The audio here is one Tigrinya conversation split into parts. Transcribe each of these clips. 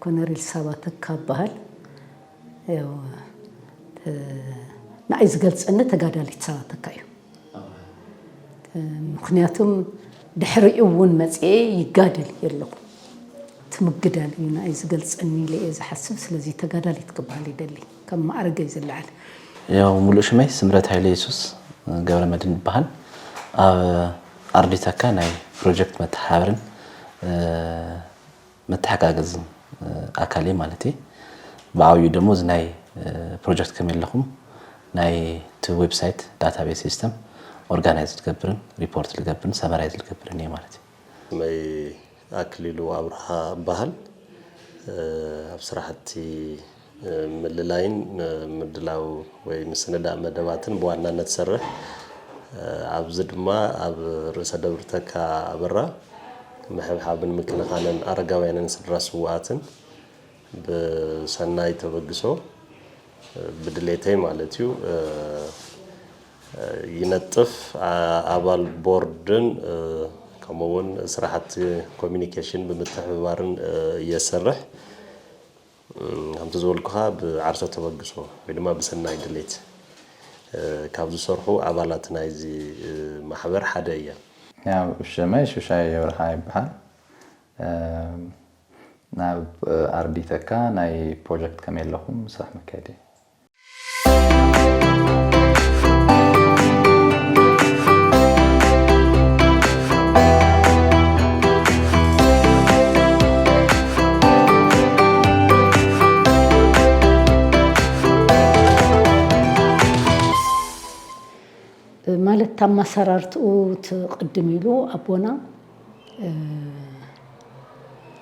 ኮነሬል ሳባ ተካ እበሃል። ያው፣ እ፣ ንዓይ ዝገልጸኒ ተጋዳሊት ሳባ ተካ እዩ። እ፣ ምኽንያቱም ድሕሪኡ እውን መጽኤ ይጋደል እየ ኣለኹ። እቲ ምግዳል እዩ ንዓይ ዝገልጸኒ ኢለ እየ ዝሓስብ። ስለዚ ተጋዳሊት ክበሃል ይደሊ። ከም ማዕረገይ ዝለዓል። ያው፣ ሙሉእ ሽመይ ስምረት ሃይለ የሱስ ገብረ መድህን ይበሃል። ኣብ ኣርዲተካ ናይ ፕሮጀክት መተሓባበርን፣ እ፣ መተሓጋገዝን፣ እ፣ ኣካል እየ ማለት እየ። ብዓብዩ ደሞ እዚ ናይ፣ እ፣ ፕሮጀክት ከመይ ኣለኹም ናይ እቲ ዌብሳይት ዳታቤዝ ሲስተም ኦርጋናይዝ ዝገብርን ሪፖርት ዝገብርን ሰመራይዝ ዝገብርን እየ ማለት እዩ። ስመይ ኣክሊሉ ኣብርሃ እበሃል። እ፣ ኣብ ስራሕቲ፣ እ፣ ምልላይን፣ እ፣ ምድላው ወይ ምስንዳእ መደባትን ብዋናነት ሰርሕ። እ፣ ኣብዚ ድማ ኣብ ርእሰ ደብሪ ተካ ኣበራ ምሕብሓብን ምክንኻንን ኣረጋውያንን ስድራ ስውኣትን ብሰናይ ተበግሶ፣ እ፣ ብድሌተይ ማለት እዩ፣ እ፣ ይነጥፍ፣ ኣ-፣ ኣባል ቦርድን፣ እ፣ ከምኡ እውን ስራሕቲ ኮሚኒኬሽን ብምትሕብባርን፣ እ፣ እየሰርሕ። እ፣ ከምቲ ዝበልኩኻ ብዓርሰ ተበግሶ ወይ ድማ ብሰናይ ድሌት፣ እ፣ ካብ ዝሰርሑ ኣባላት ናይዚ፣ እ፣ ማሕበር ሓደ እየ። ያው ሽመይ ሹሻይ የብርሃ ይበሃል። እ፣ ናብ፣ እ፣ ኣርዲተካ ናይ ፕሮጀክት ከመይ ኣለኹም ስራሕ መካየዲ። ማለት፣ ኣመሰራርትኡ እቲ ቅድም ኢሉ ኣቦና፣ እ፣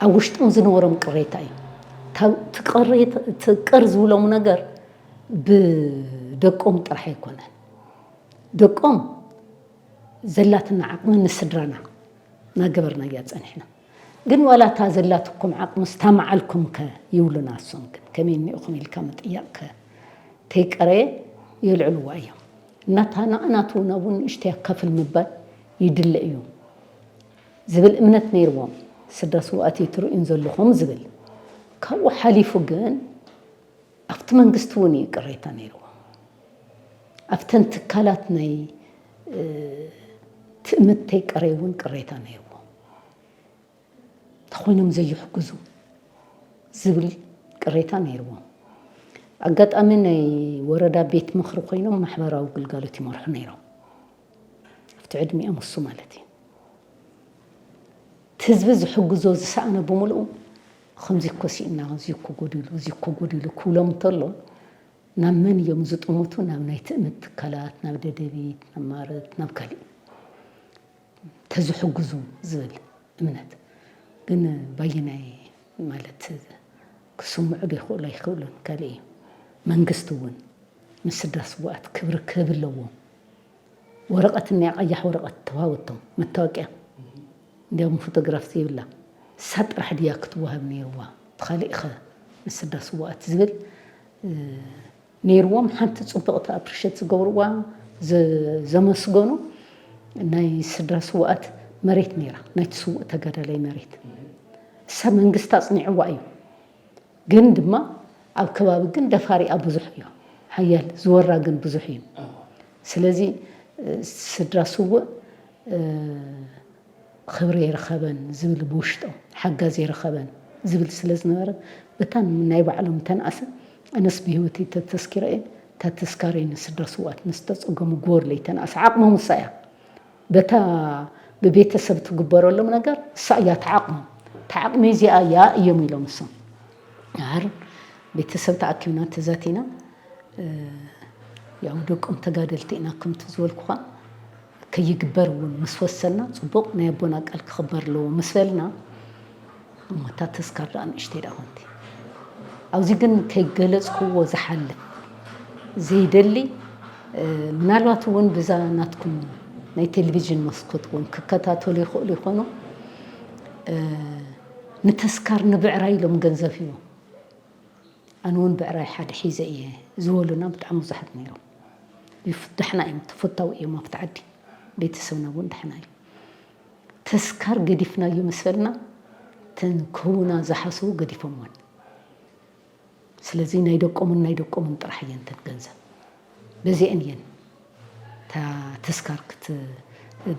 ኣብ ውሽጦም ዝነበሮም ቅሬታ እዩ። ታው-፣ እቲ ቅሬታ፣ እቲ ቅር ዝብሎም ነገር ብደቆም ጥራሕ ኣይኮነን። ደቆም ዘላትና ዓቕሚ ንስድራና እናገበርናያ ጸኒሕና። ግን ዋላ እታ ዘላትኩም ዓቕምስ እታ መዓልኩም ከ ይብሉና። እሶም ግን ከመይ እኒኦኹም ኢልካ ምጥያቕ ከ ተይቀረየ የልዕልዋ እዮም። እናተሃናእና ናቱ ናብኡ ንእሽተይ ኣካፍል ምባል ይድለ እዩ ዝብል እምነት ነይርዎም። ስድራ ስውኣት እዩ ትርእዩን ዘለኹም ዝብል። ካብኡ ሓሊፉ ግን ኣብቲ መንግስቲ እውን እዩ ቅሬታ ነይርዎ። ኣብተን ትካላት ናይ፣ እ፣ ትእምት ተይቀረዩ እውን ቅሬታ ነይርዎ። ተኾይኖም ዘይሕግዙ ዝብል ቅሬታ ነይርዎ። ኣጋጣሚ ናይ ወረዳ ቤት ምኽሪ ኮይኖም ማሕበራዊ ግልጋሎት ይመርሑ ነይሮም። ኣብቲ ዕድሚኦም እሱ ማለት እዩ። እቲ ህዝቢ ዝሕግዞ ዝሰኣነ ብምልኡ ከምዚ እኮ ስኢና፣ እዚ እኮ ጎዲሉ፣ እዚ እኮ ጎዲሉ ክብሎም እንተሎ፣ ናብ መን እዮም ዝጥምቱ? ናብ ናይ ትእምት ትካላት፣ ናብ ደደቢት፣ ናብ ማረት፣ ናብ ካሊእ። ተዝሕግዙ ዝብል እምነት። ግን ባየናይ ማለት ክስምዑ ዶ ይኽእሉ ኣይኽእሉን ካልእ እዩ። መንግስቲ እውን ንስድራ ስውኣት ክብሪ ክህብ ኣለዎ። ወረቐት እኒኣ ቀያሕ ወረቐት ተዋሃበቶም፣ መታወቅያ። እንዲያውም ፎቶግራፍ ዘይብላ እሳ ጥራሕ ድያ ክትወሃብ ነይርዋ? ብኻሊእኸ ንስድራ ስውኣት ዝብል፣ እ፣ ነይርዎም። ሓንቲ ጽብቕቲ ኣፕሪሼት ዝገብርዋ፣ ዘ-፣ ዘመስገኑ ናይ ስድራ ስውኣት መሬት ነይራ፣ ናይቲ ስዉእ ተጋዳላይ መሬት። እሳ መንግስቲ ኣጽኒዕዋ እዩ። ግን ድማ ኣብ ከባቢ ግን ደፋሪኣ ብዙሕ እዩ፣ ሓያል ዝወራ ግን ብዙሕ እዩ። ስለዚ፣ እ፣ ስድራ ስውእ፣ እ፣ ክብሪ የረኸበን ዝብል ብውሽጦም ሓጋዝ የረኸበን ዝብል ስለ ዝነበረ፣ በታ ናይ ባዕሎም ተንኣሰ፣ ኣነስ ብህይወተይ ተተስኪረ እየ፣ እታ ተስካረይ ንስድራ ስውኣት ንዝተጸገሙ ግበሩለይ ተንኣሰ። ዓቕሞም እሳ እያ። በታ ብቤተሰብ ትግበረሎም ነገር እሳ እያ ተዓቕሞም። ተዓቕሚ እዚኣ እያ እዮም ኢሎም እሶም። ኣር ቤተሰብ ተኣኪብና ተዛቲና፣ እ፣ ያው ደቆም ተጋደልቲ ኢና፣ ከምቲ ዝበልኩኻ ከይግበር እውን ምስ ወሰና፣ ጽቡቕ ናይ ኣቦና ቃል ክኽበር ኣለዎ ምስ በልና፣ እሞ እታ ተስካር ደኣ ንእሽተይ ደኣ ኮንቲ። ኣብዚ ግን ከይገለጽክዎ ዝሓልፍ ዘይደሊ፣ እ፣ ምናልባት እውን ብዛ ናትኩም ናይ ቴሌቪዥን መስኮት እውን ክከታተሉ ይኽእሉ ይኾኑ። እ፣ ንተስካር ንብዕራይ ኢሎም ገንዘብ ሂቦም። ኣነ እውን ብዕራይ ሓደ ሒዘ እየ ዝበሉና ብጣዕሚ ብዙሓት ነይሮም። ይፍ- ደሕና እዮም፣ ተፈታዊ እዮም ኣብቲ ዓዲ። ቤተሰብና እውን ደሕና እዩ። ተስካር ገዲፍናዮ ምስ በልና፣ ተን ክህቡና ዝሓስቡ ገዲፎምዎን። ስለዚ ናይ ደቆምን ናይ ደቆምን ጥራሕ እየን ተን ገንዘብ። በዚአን እየን እታ ተስካር ክት-፣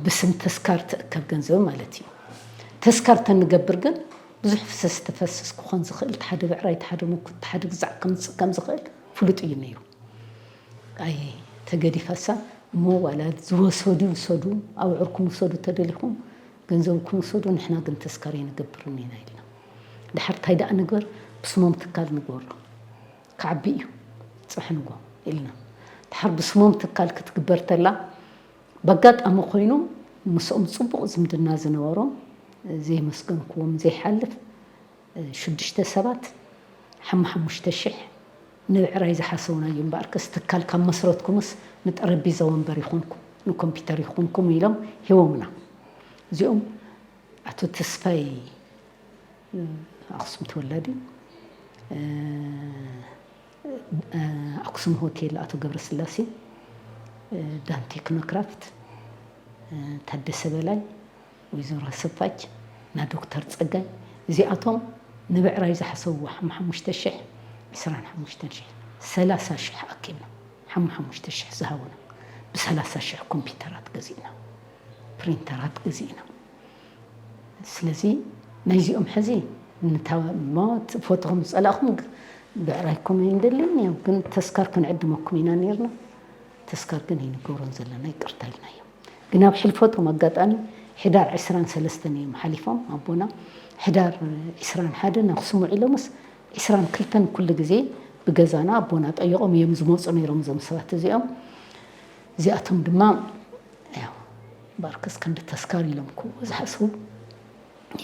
ብስም ተስካር ትእከብ ገንዘብ ማለት እዩ። ተስካር ተንገብር ግን ብዙሕ ፍሰስ ተፈስስ ክኾን ዝኽእል፣ እቲ ሓደ ብዕራይ፣ እቲ ሓደ ምኩት፣ እቲ ሓደ ግዛዕ ከምፅእ ከም ዝኽእል ፍሉጥ እዩ ነይሩ። ኣይ ተገዲፋሳ እሞ ዋላ ዝወሰዱ ይውሰዱ፣ ኣብዑርኩም ውሰዱ ተደሊኹም፣ ገንዘብኩም ውሰዱ፣ ንሕና ግን ተስካር ኣይንገብርን ኢና ኢልና። ድሓር እንታይ ደኣ ንግበር፣ ብስሞም ትካል ንግበሮ፣ ክዓቢ እዩ፣ ጽባሕ ንግሆ ኢልና። ድሓር ብስሞም ትካል ክትግበር ተላ፣ በጋጣሚ ኮይኑ ምስኦም ጽቡቕ ዝምድና ዝነበሮም፣ ዘይመስገንክዎም ዘይሓልፍ፣ ሽዱሽተ ሰባት ሓሙሓሙሽተ ሽሕ ንብዕራይ ዝሓሰውናዮ እምበኣርከስ ትካል ካብ መስረትኩምስ ንጠረጴዛ ወንበር ይኹንኩም፣ ንኮምፒተር ይኹንኩም ኢሎም ሂቦምና። እዚኦም ኣቶ ተስፋይ ኣኽሱም ተወላዲ፣ ኣኽሱም ሆቴል ኣቶ ገብረስላሴ፣ ዳን ቴክኖክራፍት፣ ታደሰ በላይ፣ ወይዘሮ ኣሰፋች፣ ና ዶክተር ጸጋይ፣ እዚኣቶም ንብዕራይ ዝሓሰብዎ ሓሙሓሙሽተ ሽሕ፣ ዕስራን ሓሙሽተን ሽሕ፣ ሰላሳ ሽሕ ኣኪብና ሓሙሓሙሽተ ሽሕ ዝሃቡና፣ ብሰላሳ ሽሕ ኮምፒተራት ገዚእና፣ ፕሪንተራት ገዚእና። ስለዚ ናይዚኦም ሕዚ ንታ-፣ ሞ-፣ ት-፣ ፎቶኹም ዝጸላእኹም ግ-፣ ብዕራይኩም ኣይንደልን እዮም፣ ግን ተስካር ክንዕድመኩም ኢና ነይርና። ተስካር ግን ኣይንገብሮን ዘለና፣ ይቅርታ ኢልናዮም። ግን ኣብ ሕልፈቶም ኣጋጣሚ ሕዳር ዕስራን ሰለስተን እዮም ሓሊፎም ኣቦና። ሕዳር ዕስራን ሓደን ኣኽሱም ውዒሎምስ ዕስራን ክልተን ኩሉ ግዜ ብገዛና ኣቦና ጠይቖም እዮም ዝመጹ ነይሮም እዞም ሰባት እዚኦም። እዚኣቶም ድማ ያው ባርከስ ክንዲ ተስካር ኢሎም ክብኡ ዝሓስቡ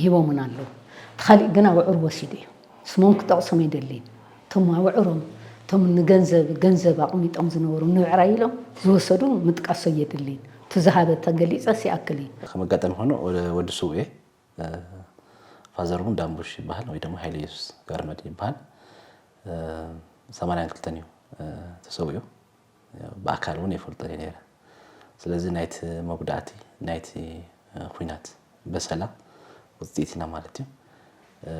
ሂቦምና ኣለዉ። እቲ ካሊእ ግን ኣብዑር ወሲዱ እዩ። ስሞም ክጠቕሶም ኣይደልይን። እቶም ኣብዑሮም፣ እቶም ንገንዘብ፣ ገንዘብ ኣቕሚጦም ዝነበሩ ንብዕራይ ኢሎም ዝወሰዱ ምጥቃሶ የድልይን። እቲ ዝሃበ ተገሊጸስ ይኣክል እዩ። ከም ኣጋጣሚ ኮይኑ ወደ-፣ ወዲ ስውእ፣ እ፣ ፋዘር እውን ዳምቡሽ ይበሃል ወይ ደግሞ ሃይለ ኢየሱስ ገብረመድህን ይበሃል። እ፣ ሰማንያን ክልተን እዩ፣ እ፣ ተሰዊኡ። ብኣካል እውን የፈልጦ እየ ነይረ። ስለዚ ናይቲ መጉዳእቲ ናይቲ፣ እ፣ ኲናት በሰላ ውፅኢት ኢና ማለት እዩ። እ፣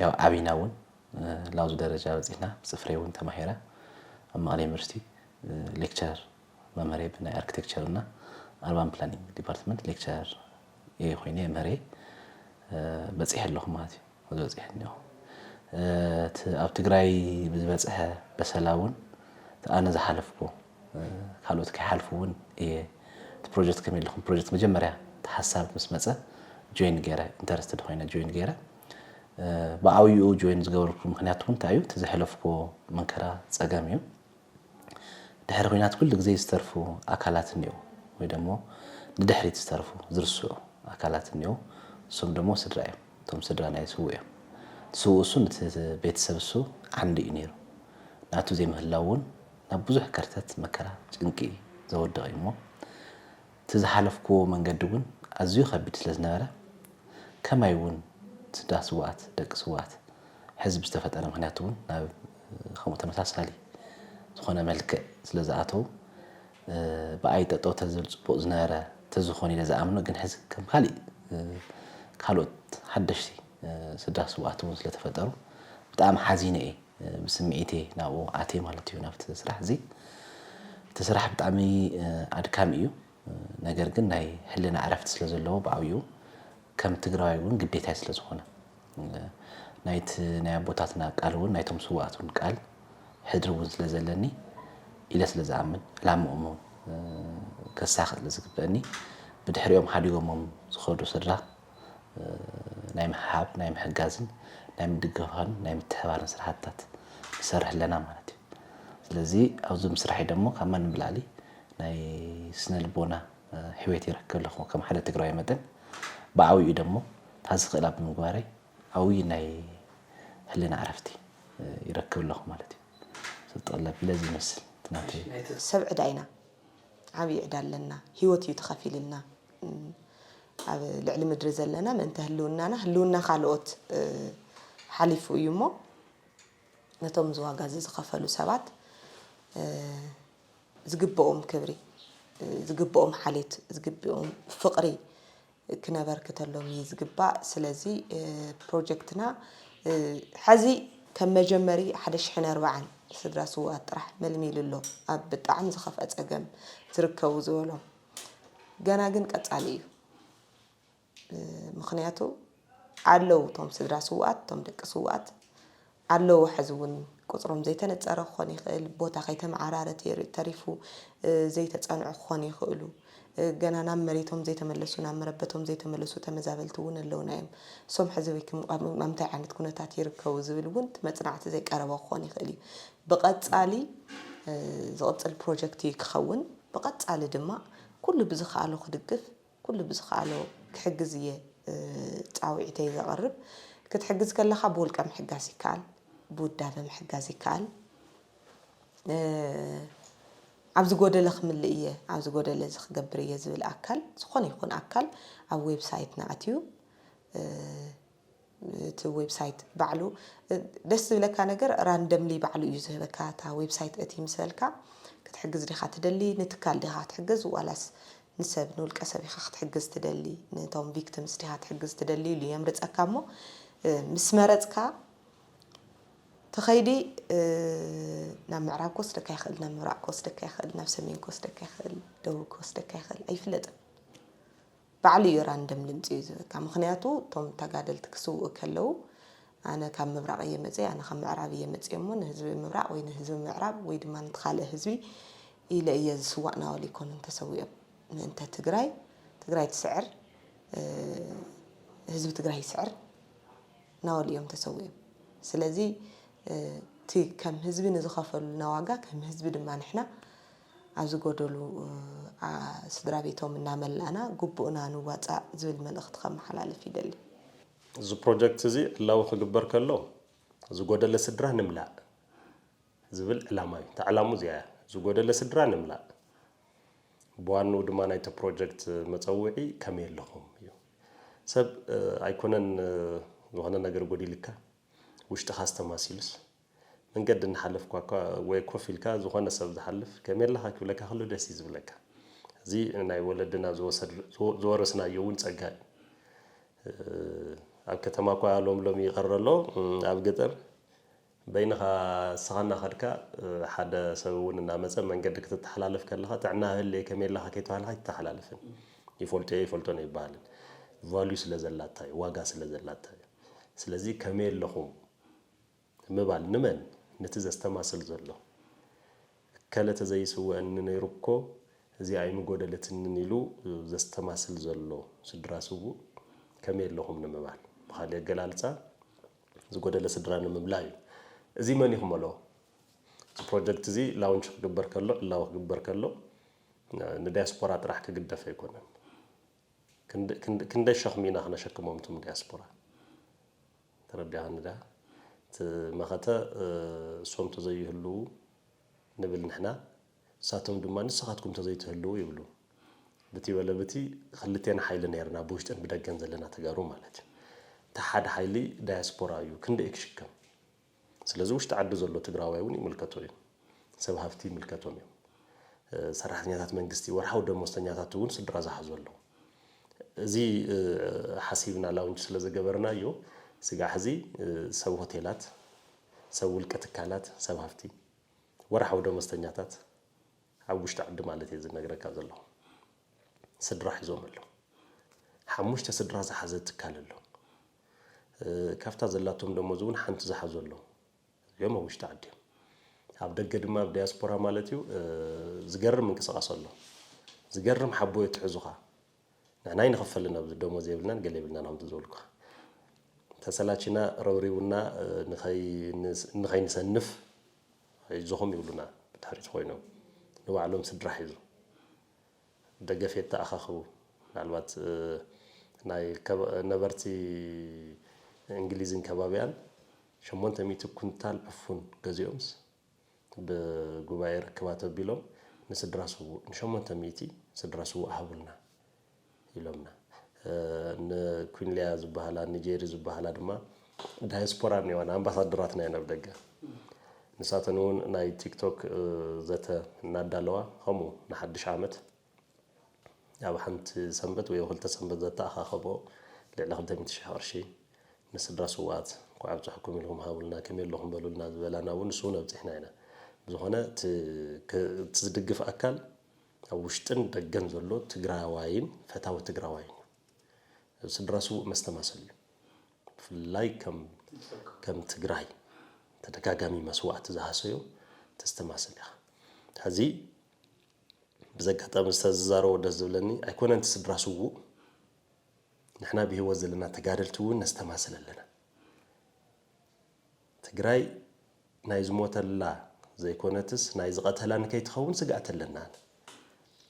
ያው ዓቢና እውን፣ እ፣ ላብዚ ደረጃ በፂሕና። ብፅፍረይ እውን ተማሂረ ኣብ መቐለ ዩኒቨርሲቲ፣ እ፣ ሌክቸር መምህር ብናይ ኣርኪቴክቸር እና ኣርባን ፕላኒንግ ዲፓርትመንት ሌክቸር እየ ኮይነ መምህር እየ፣ እ፣ በፂሐ ኣለኹ ማለት እዩ። ዝበፅሐ እኒኦ። እ፣ እቲ ኣብ ትግራይ ብዝበፅሐ በሰላ እውን እቲ ኣነ ዝሓለፍኩ፣ እ፣ ካልኦት ከይሓልፉ እውን እየ። እቲ ፕሮጀክት ከመይ ኣለኹም ፕሮጀክት መጀመርያ እቲ ሓሳብ ምስ መፀ ጆይን ገይረ፣ ኢንተረስትድ ኮይነ ጆይን ገይረ። እ፣ ብዓብይኡ ጆይን ዝገበርኩ ምክንያት እውን እንታይ እዩ? እቲ ዘሕለፍኩ መንከራ ፀገም እዩ። ድሕሪ ኲናት ኩሉ ግዜ ዝተርፉ ኣካላት እኒኦ ወይ ደሞ ንድሕሪት ዝተርፉ ዝርስዑ ኣካላት እኒኦ። እሶም ደሞ ስድራ እዮም። እቶም ስድራ ናይ ስውእ እዮም። እቲ ስውእ እሱ ነቲ ቤተሰብ እሱ ዓንዲ እዩ ነይሩ። ናቱ ዘይምህላው እውን ናብ ብዙሕ ከርተት፣ መከራ፣ ጭንቂ ዘወደቐ እዩ እሞ እቲ ዝሓለፍክዎ መንገዲ እውን ኣዝዩ ከቢድ ስለ ዝነበረ ከማይ እውን ስድራ ስውኣት፣ ደቂ ስውኣት ሕዚ ብዝተፈጠረ ምኽንያት እውን ናብ ከምኡ ተመሳሳሊ ዝኾነ መልክዕ ስለ ዝኣተው፣ እ፣ ብኣይ ጠጠው ተዝብል ፅቡቕ ዝነበረ ተዝኾን ኢለ ዝኣምኖ፣ ግን ሕዚ ከም ካሊእ፣ እ፣ ካልኦት ሓደሽቲ፣ እ፣ ስድራ ስውኣት እውን ስለተፈጠሩ ብጣዕሚ ሓዚነ እየ። እ፣ ብስምዒት እየ ናብኡ ኣትየ ማለት እዩ፣ ናብቲ ስራሕ እዚ። እቲ ስራሕ ብጣዕሚ፣ እ፣ ኣድካሚ እዩ። እ፣ ነገር ግን ናይ ሕልና ዕረፍቲ ስለ ዘለዎ ብዓብዩ ከም ትግራዋይ እውን ግዴታይ ስለ ዝኾነ፣ እ፣ ናይቲ ናይ ኣቦታትና ቃል እውን ናይቶም ስውኣት እውን ቃል ሕድሪ እውን ስለ ዘለኒ ኢለ ስለ ዝኣምን ዕላምኦም እውን፣ እ፣ ከሳኽእ ስለ ዝግበአኒ ብድሕሪኦም ሓዲጎሞም ዝኸዱ ስድራ፣ እ፣ ናይ ምሕሓብ፣ ናይ ምሕጋዝን ናይ ምድግፋን ናይ ምትሕባርን ስራሕትታት ንሰርሕ ኣለና ማለት እዩ። ስለዚ ኣብዚ ምስራሐይ ደሞ ካብ ማንም ብላዕሊ ናይ ስነ ልቦና፣ እ፣ ሕውየት ይረክብ ኣለኹ ከም ሓደ ትግራዋይ መጠን። ብዓብዩ ደሞ ታዚ ክእላ ብምግባረይ ዓብዪ ናይ ሕልና ዕረፍቲ፣ እ፣ ይረክብ ኣለኹ ማለት እዩ። ስጠለብ ለዚ ይመስል እቲ ናተይ። ሰብ ዕዳ ኢና፣ ዓብዪ ዕዳ ኣለና። ህይወት እዩ ተኸፊልልና። እም፣ ኣብ ልዕሊ ምድሪ ዘለና ምእንተ ህልውናና፣ ህልውና ካልኦት፣ እ፣ ሓሊፉ እዩ እሞ ነቶም እዚ ዋጋ እዚ ዝኸፈሉ ሰባት፣ እ፣ ዝግብኦም ክብሪ፣ ዝግብኦም ሓልዮት፣ ዝግብኦም ፍቕሪ ክነበርክተሎም እዩ ዝግባእ። ስለዚ ፕሮጀክትና ሐዚ ከም መጀመሪ ሓደ ሽሕን ኣርባዓን ስድራ ስውኣት ጥራሕ መልሚሉ ኣሎ፣ ኣብ ብጣዕሚ ዝኸፍአ ጸገም ዝርከቡ ዝበሎም። ገና ግን ቀጻሊ እዩ። ምኽንያቱ ኣለዉ እቶም ስድራ ስውኣት፣ እቶም ደቂ ስውኣት ኣለዉ። ሕዚ እውን ቁፅሮም ዘይተነፀረ ክኾን ይኽእል፣ ቦታ ከይተመዓራረ ተሪፉ ዘይተፀንዑ ክኾኑ ይኽእሉ። ገና ናብ መሬቶም ዘይተመለሱ፣ ናብ መረበቶም ዘይተመለሱ ተመዛበልቲ እውን ኣለውና እዮም። እሶም ሕዚ ኣብ ምንታይ ዓይነት ኩነታት ይርከቡ ዝብል እውን መፅናዕቲ ዘይቀረበ ክኾን ይኽእል እዩ። ብቐፃሊ ዝቕፅል ፕሮጀክት እዩ ክኸውን። ብቐፃሊ ድማ ኩሉ ብዝኸኣሎ ክድግፍ፣ ኩሉ ብዝኸኣሎ ክሕግዝ እየ ፃውዒተይ ዘቕርብ። ክትሕግዝ ከለኻ ብውልቀ ምሕጋዝ ይከኣል፣ ብውዳበ ምሕጋዝ ይከኣል። ኣብዚ ጎደለ ክምልእ እየ፣ ኣብዚ ጎደለ እዚ ክገብር እየ ዝብል ኣካል፣ ዝኾነ ይኹን ኣካል ኣብ ዌብሳይትና ኣትዩ እቲ ዌብሳይት ባዕሉ ደስ ዝብለካ ነገር ራንደምሊ ባዕሉ እዩ ዝህበካ። እታ ዌብሳይት እቲ ምስ በልካ ክትሕግዝ ዲኻ ትደሊ፣ ንትካል ዲኻ ክትሕግዝ ዋላስ ንሰብ ንውልቀ ሰብ ኢኻ ክትሕግዝ ትደሊ፣ ነቶም ቪክቲምስ ዲኻ ትሕግዝ ትደሊ ኢሉ የምርፀካ። እሞ ምስ መረፅካ ትኸይዲ ናብ ምዕራብ ክወስደካ ይኽእል፣ ናብ ምብራቕ ክወስደካ ይኽእል፣ ናብ ሰሜን ክወስደካ ይኽእል፣ ደቡብ ክወስደካ ይኽእል፣ ኣይፍለጥን። ባዕሉ እዩ ራንደም ልምፂ እዩ ዝበካ። ምኽንያቱ እቶም ተጋደልቲ ክስውኡ ከለዉ ኣነ ካብ ምብራቕ እየ መፅየ፣ ኣነ ካብ ምዕራብ እየ መፅየ እሞ ንህዝቢ ምብራቕ ወይ ንህዝቢ ምዕራብ ወይ ድማ ንትኻልእ ህዝቢ ኢለ እየ ዝስዋእ ናበሉ ኣይኮኑን ተሰዊኦም። ምእንተ ትግራይ፣ ትግራይ ትስዕር፣ ህዝቢ ትግራይ ይስዕር ናበሉ እዮም ተሰዊኦም። ስለዚ እቲ ከም ህዝቢ ንዝኸፈሉልና ዋጋ ከም ህዝቢ ድማ ንሕና ኣብዚ ጎደሉ ስድራ ቤቶም እናመላእና ግቡእና ንዋፃእ ዝብል መልእኽቲ ከመሓላልፍ ይደሊ። እዚ ፕሮጀክት እዚ ዕላዊ ክግበር ከሎ ዝጎደለ ስድራ ንምላእ ዝብል ዕላማ እዩ። እታ ዕላሙ እዚኣ እያ። ዝጎደለ ስድራ ንምላእ። ብዋንኡ ድማ ናይቲ ፕሮጀክት መፀውዒ ከመይ ኣለኹም እዩ። ሰብ ኣይኮነን ዝኾነ ነገር ጎዲልካ ውሽጥኻ ዝተማሲሉስ መንገዲ እናሓለፍኳ እኳ ወይ ኮፍ ኢልካ ዝኾነ ሰብ ዝሓልፍ ከመይ ኣለኻ ክብለካ ከሎ ደስ እዩ ዝብለካ። እዚ ናይ ወለድና ዝወረስናዮ እውን ፀጋ እዩ። ኣብ ከተማ እኳ ሎም ሎም ይቐረ ኣሎ፣ ኣብ ገጠር በይንኻ እስኻ እናኸድካ ሓደ ሰብ እውን እናመፀ መንገዲ ክትተሓላለፍ ከለኻ ጥዕና ህልየ ከመይ ኣለኻ ከይተባህልካ ኣይትተሓላልፍን። ይፈልጦ እየ ይፈልጦን ኣይበሃልን። ቫልዩ ስለ ዘላታ እዩ፣ ዋጋ ስለ ዘላታ እዩ። ስለዚ ከመይ ኣለኹም ምባል ንመን? ነቲ ዘስተማስል ዘሎ። እከለ ተዘይስውኣኒ ነይሩ እኮ እዚኣ ኣይምጎደለትንን ኢሉ ዘስተማስል ዘሎ ስድራ ስዉእ ከመይ ኣለኹም ንምባል። ብኻሊእ ኣገላልፃ ዝጎደለ ስድራ ንምምላእ እዩ። እዚ መን እዩ ክመልኦ? እቲ ፕሮጀክት እዚ ላውንች ክግበር ከሎ፣ ዕላዊ ክግበር ከሎ ንዳያስፖራ ጥራሕ ክግደፍ ኣይኮነን። ክንደይ ሸኽሚ ኢና ክነሸክሞም እቶም ዳያስፖራ? ተረዲኣኒ ዳ? እቲ መኸተ እሶም ተዘይህልዉ ንብል ንሕና፣ ንሳቶም ድማ ንስኻትኩም ተዘይትህልዉ ይብሉ። ብቲ በለ ብቲ ክልቴና ሓይሊ ነይርና፣ ብውሽጥን ብደገን ዘለና ተጋሩ ማለት እዩ። እቲ ሓደ ሓይሊ ዳያስፖራ እዩ፣ ክንደይ ክሽከም? ስለዚ ውሽጢ ዓዲ ዘሎ ትግራዋይ እውን ይምልከቶ እዩ። ሰብ ሃፍቲ ይምልከቶም እዮም። ሰራሕተኛታት መንግስቲ፣ ወርሓዊ ደሞዝተኛታት እውን ስድራ ዝሓዙ ኣለዉ። እዚ ሓሲብና ላውንች ስለ ዝገበርናዮ ስጋዕ ሕዚ ሰብ ሆቴላት፣ ሰብ ውልቀ ትካላት፣ ሰብ ሃፍቲ፣ ወርሓዊ ደሞዝተኛታት ኣብ ውሽጢ ዓዲ ማለት እየ ዝነግረካ ዘለኹ። ስድራ ሒዞም ኣለዉ። ሓሙሽተ ስድራ ዝሓዘ ትካል ኣሎ። ካብታ ዘላቶም ደሞዝ እውን ሓንቲ ዝሓዙ ኣለዉ። እዚኦም ኣብ ውሽጢ ዓዲ እዮም። ኣብ ደገ ድማ ኣብ ዳያስፖራ ማለት እዩ ዝገርም ምንቅስቃስ ኣሎ። ዝገርም ሓቦ የትሕዙኻ። ንሕና ኣይንኽፈልን ኣብዚ ደሞዝ የብልናን ገለ የብልናን ከምቲ ዝበልኩኻ። ተሰላቺና ረብሪቡና ንኸይንሰንፍ ሒዝኹም ይብሉና ብድሕሪት ኮይኖም ንባዕሎም ስድራ ሒዙ ደገፍ የተኣኻኽቡ። ምናልባት ናይ ነበርቲ እንግሊዝን ከባቢኣን ሸሞንተ ሚእቲ ኩንታል ዕፉን ገዚኦምስ ብጉባኤ ርክባት ኣቢሎም ንስድራ ስዉእ ንሸሞንተ ሚእቲ ስድራ ስዉእ ሃቡልና ኢሎምና። ንኩንሊያ ዝበሃላ ንጄሪ ዝበሃላ ድማ ዳያስፖራ እኒዋና ኣምባሳደራትና እየን ኣብ ደገ። ንሳተን እውን ናይ ቲክቶክ ዘተ እናዳለዋ፣ ከምኡ ንሓድሽ ዓመት ኣብ ሓንቲ ሰንበት ወይ ኣብ ክልተ ሰንበት ዘተኣኻኸቦ ልዕሊ ክልተ ሚእቲ ሺሕ ቅርሺ ንስድራ ስውኣት እንኳዕ ኣብፀሐኩም ኢልኩም ሃቡልና፣ ከመይ ኣለኹም በሉልና ዝበላና እውን ንሱ እውን ኣብፂሕና ኢና። ብዝኾነ እቲ ዝድግፍ ኣካል ኣብ ውሽጥን ደገን ዘሎ ትግራዋይን ፈታዊ ትግራዋይን እዩ። ስድራ ስውእ መስተማሰል እዩ። ብፍላይ ከም ትግራይ ተደጋጋሚ መስዋእቲ ዝሃሰዮ ተስተማስል ኢኻ። ሕዚ ብዘጋጣሚ ዝተዝዛረቦ ደስ ዝብለኒ ኣይኮነን እቲ ስድራ ስውእ፣ ንሕና ብህይወት ዘለና ተጋደልቲ እውን ነስተማስል ኣለና። ትግራይ ናይ ዝሞተላ ዘይኮነትስ ናይ ዝቐተላ ንከይትኸውን ስግኣት ኣለና።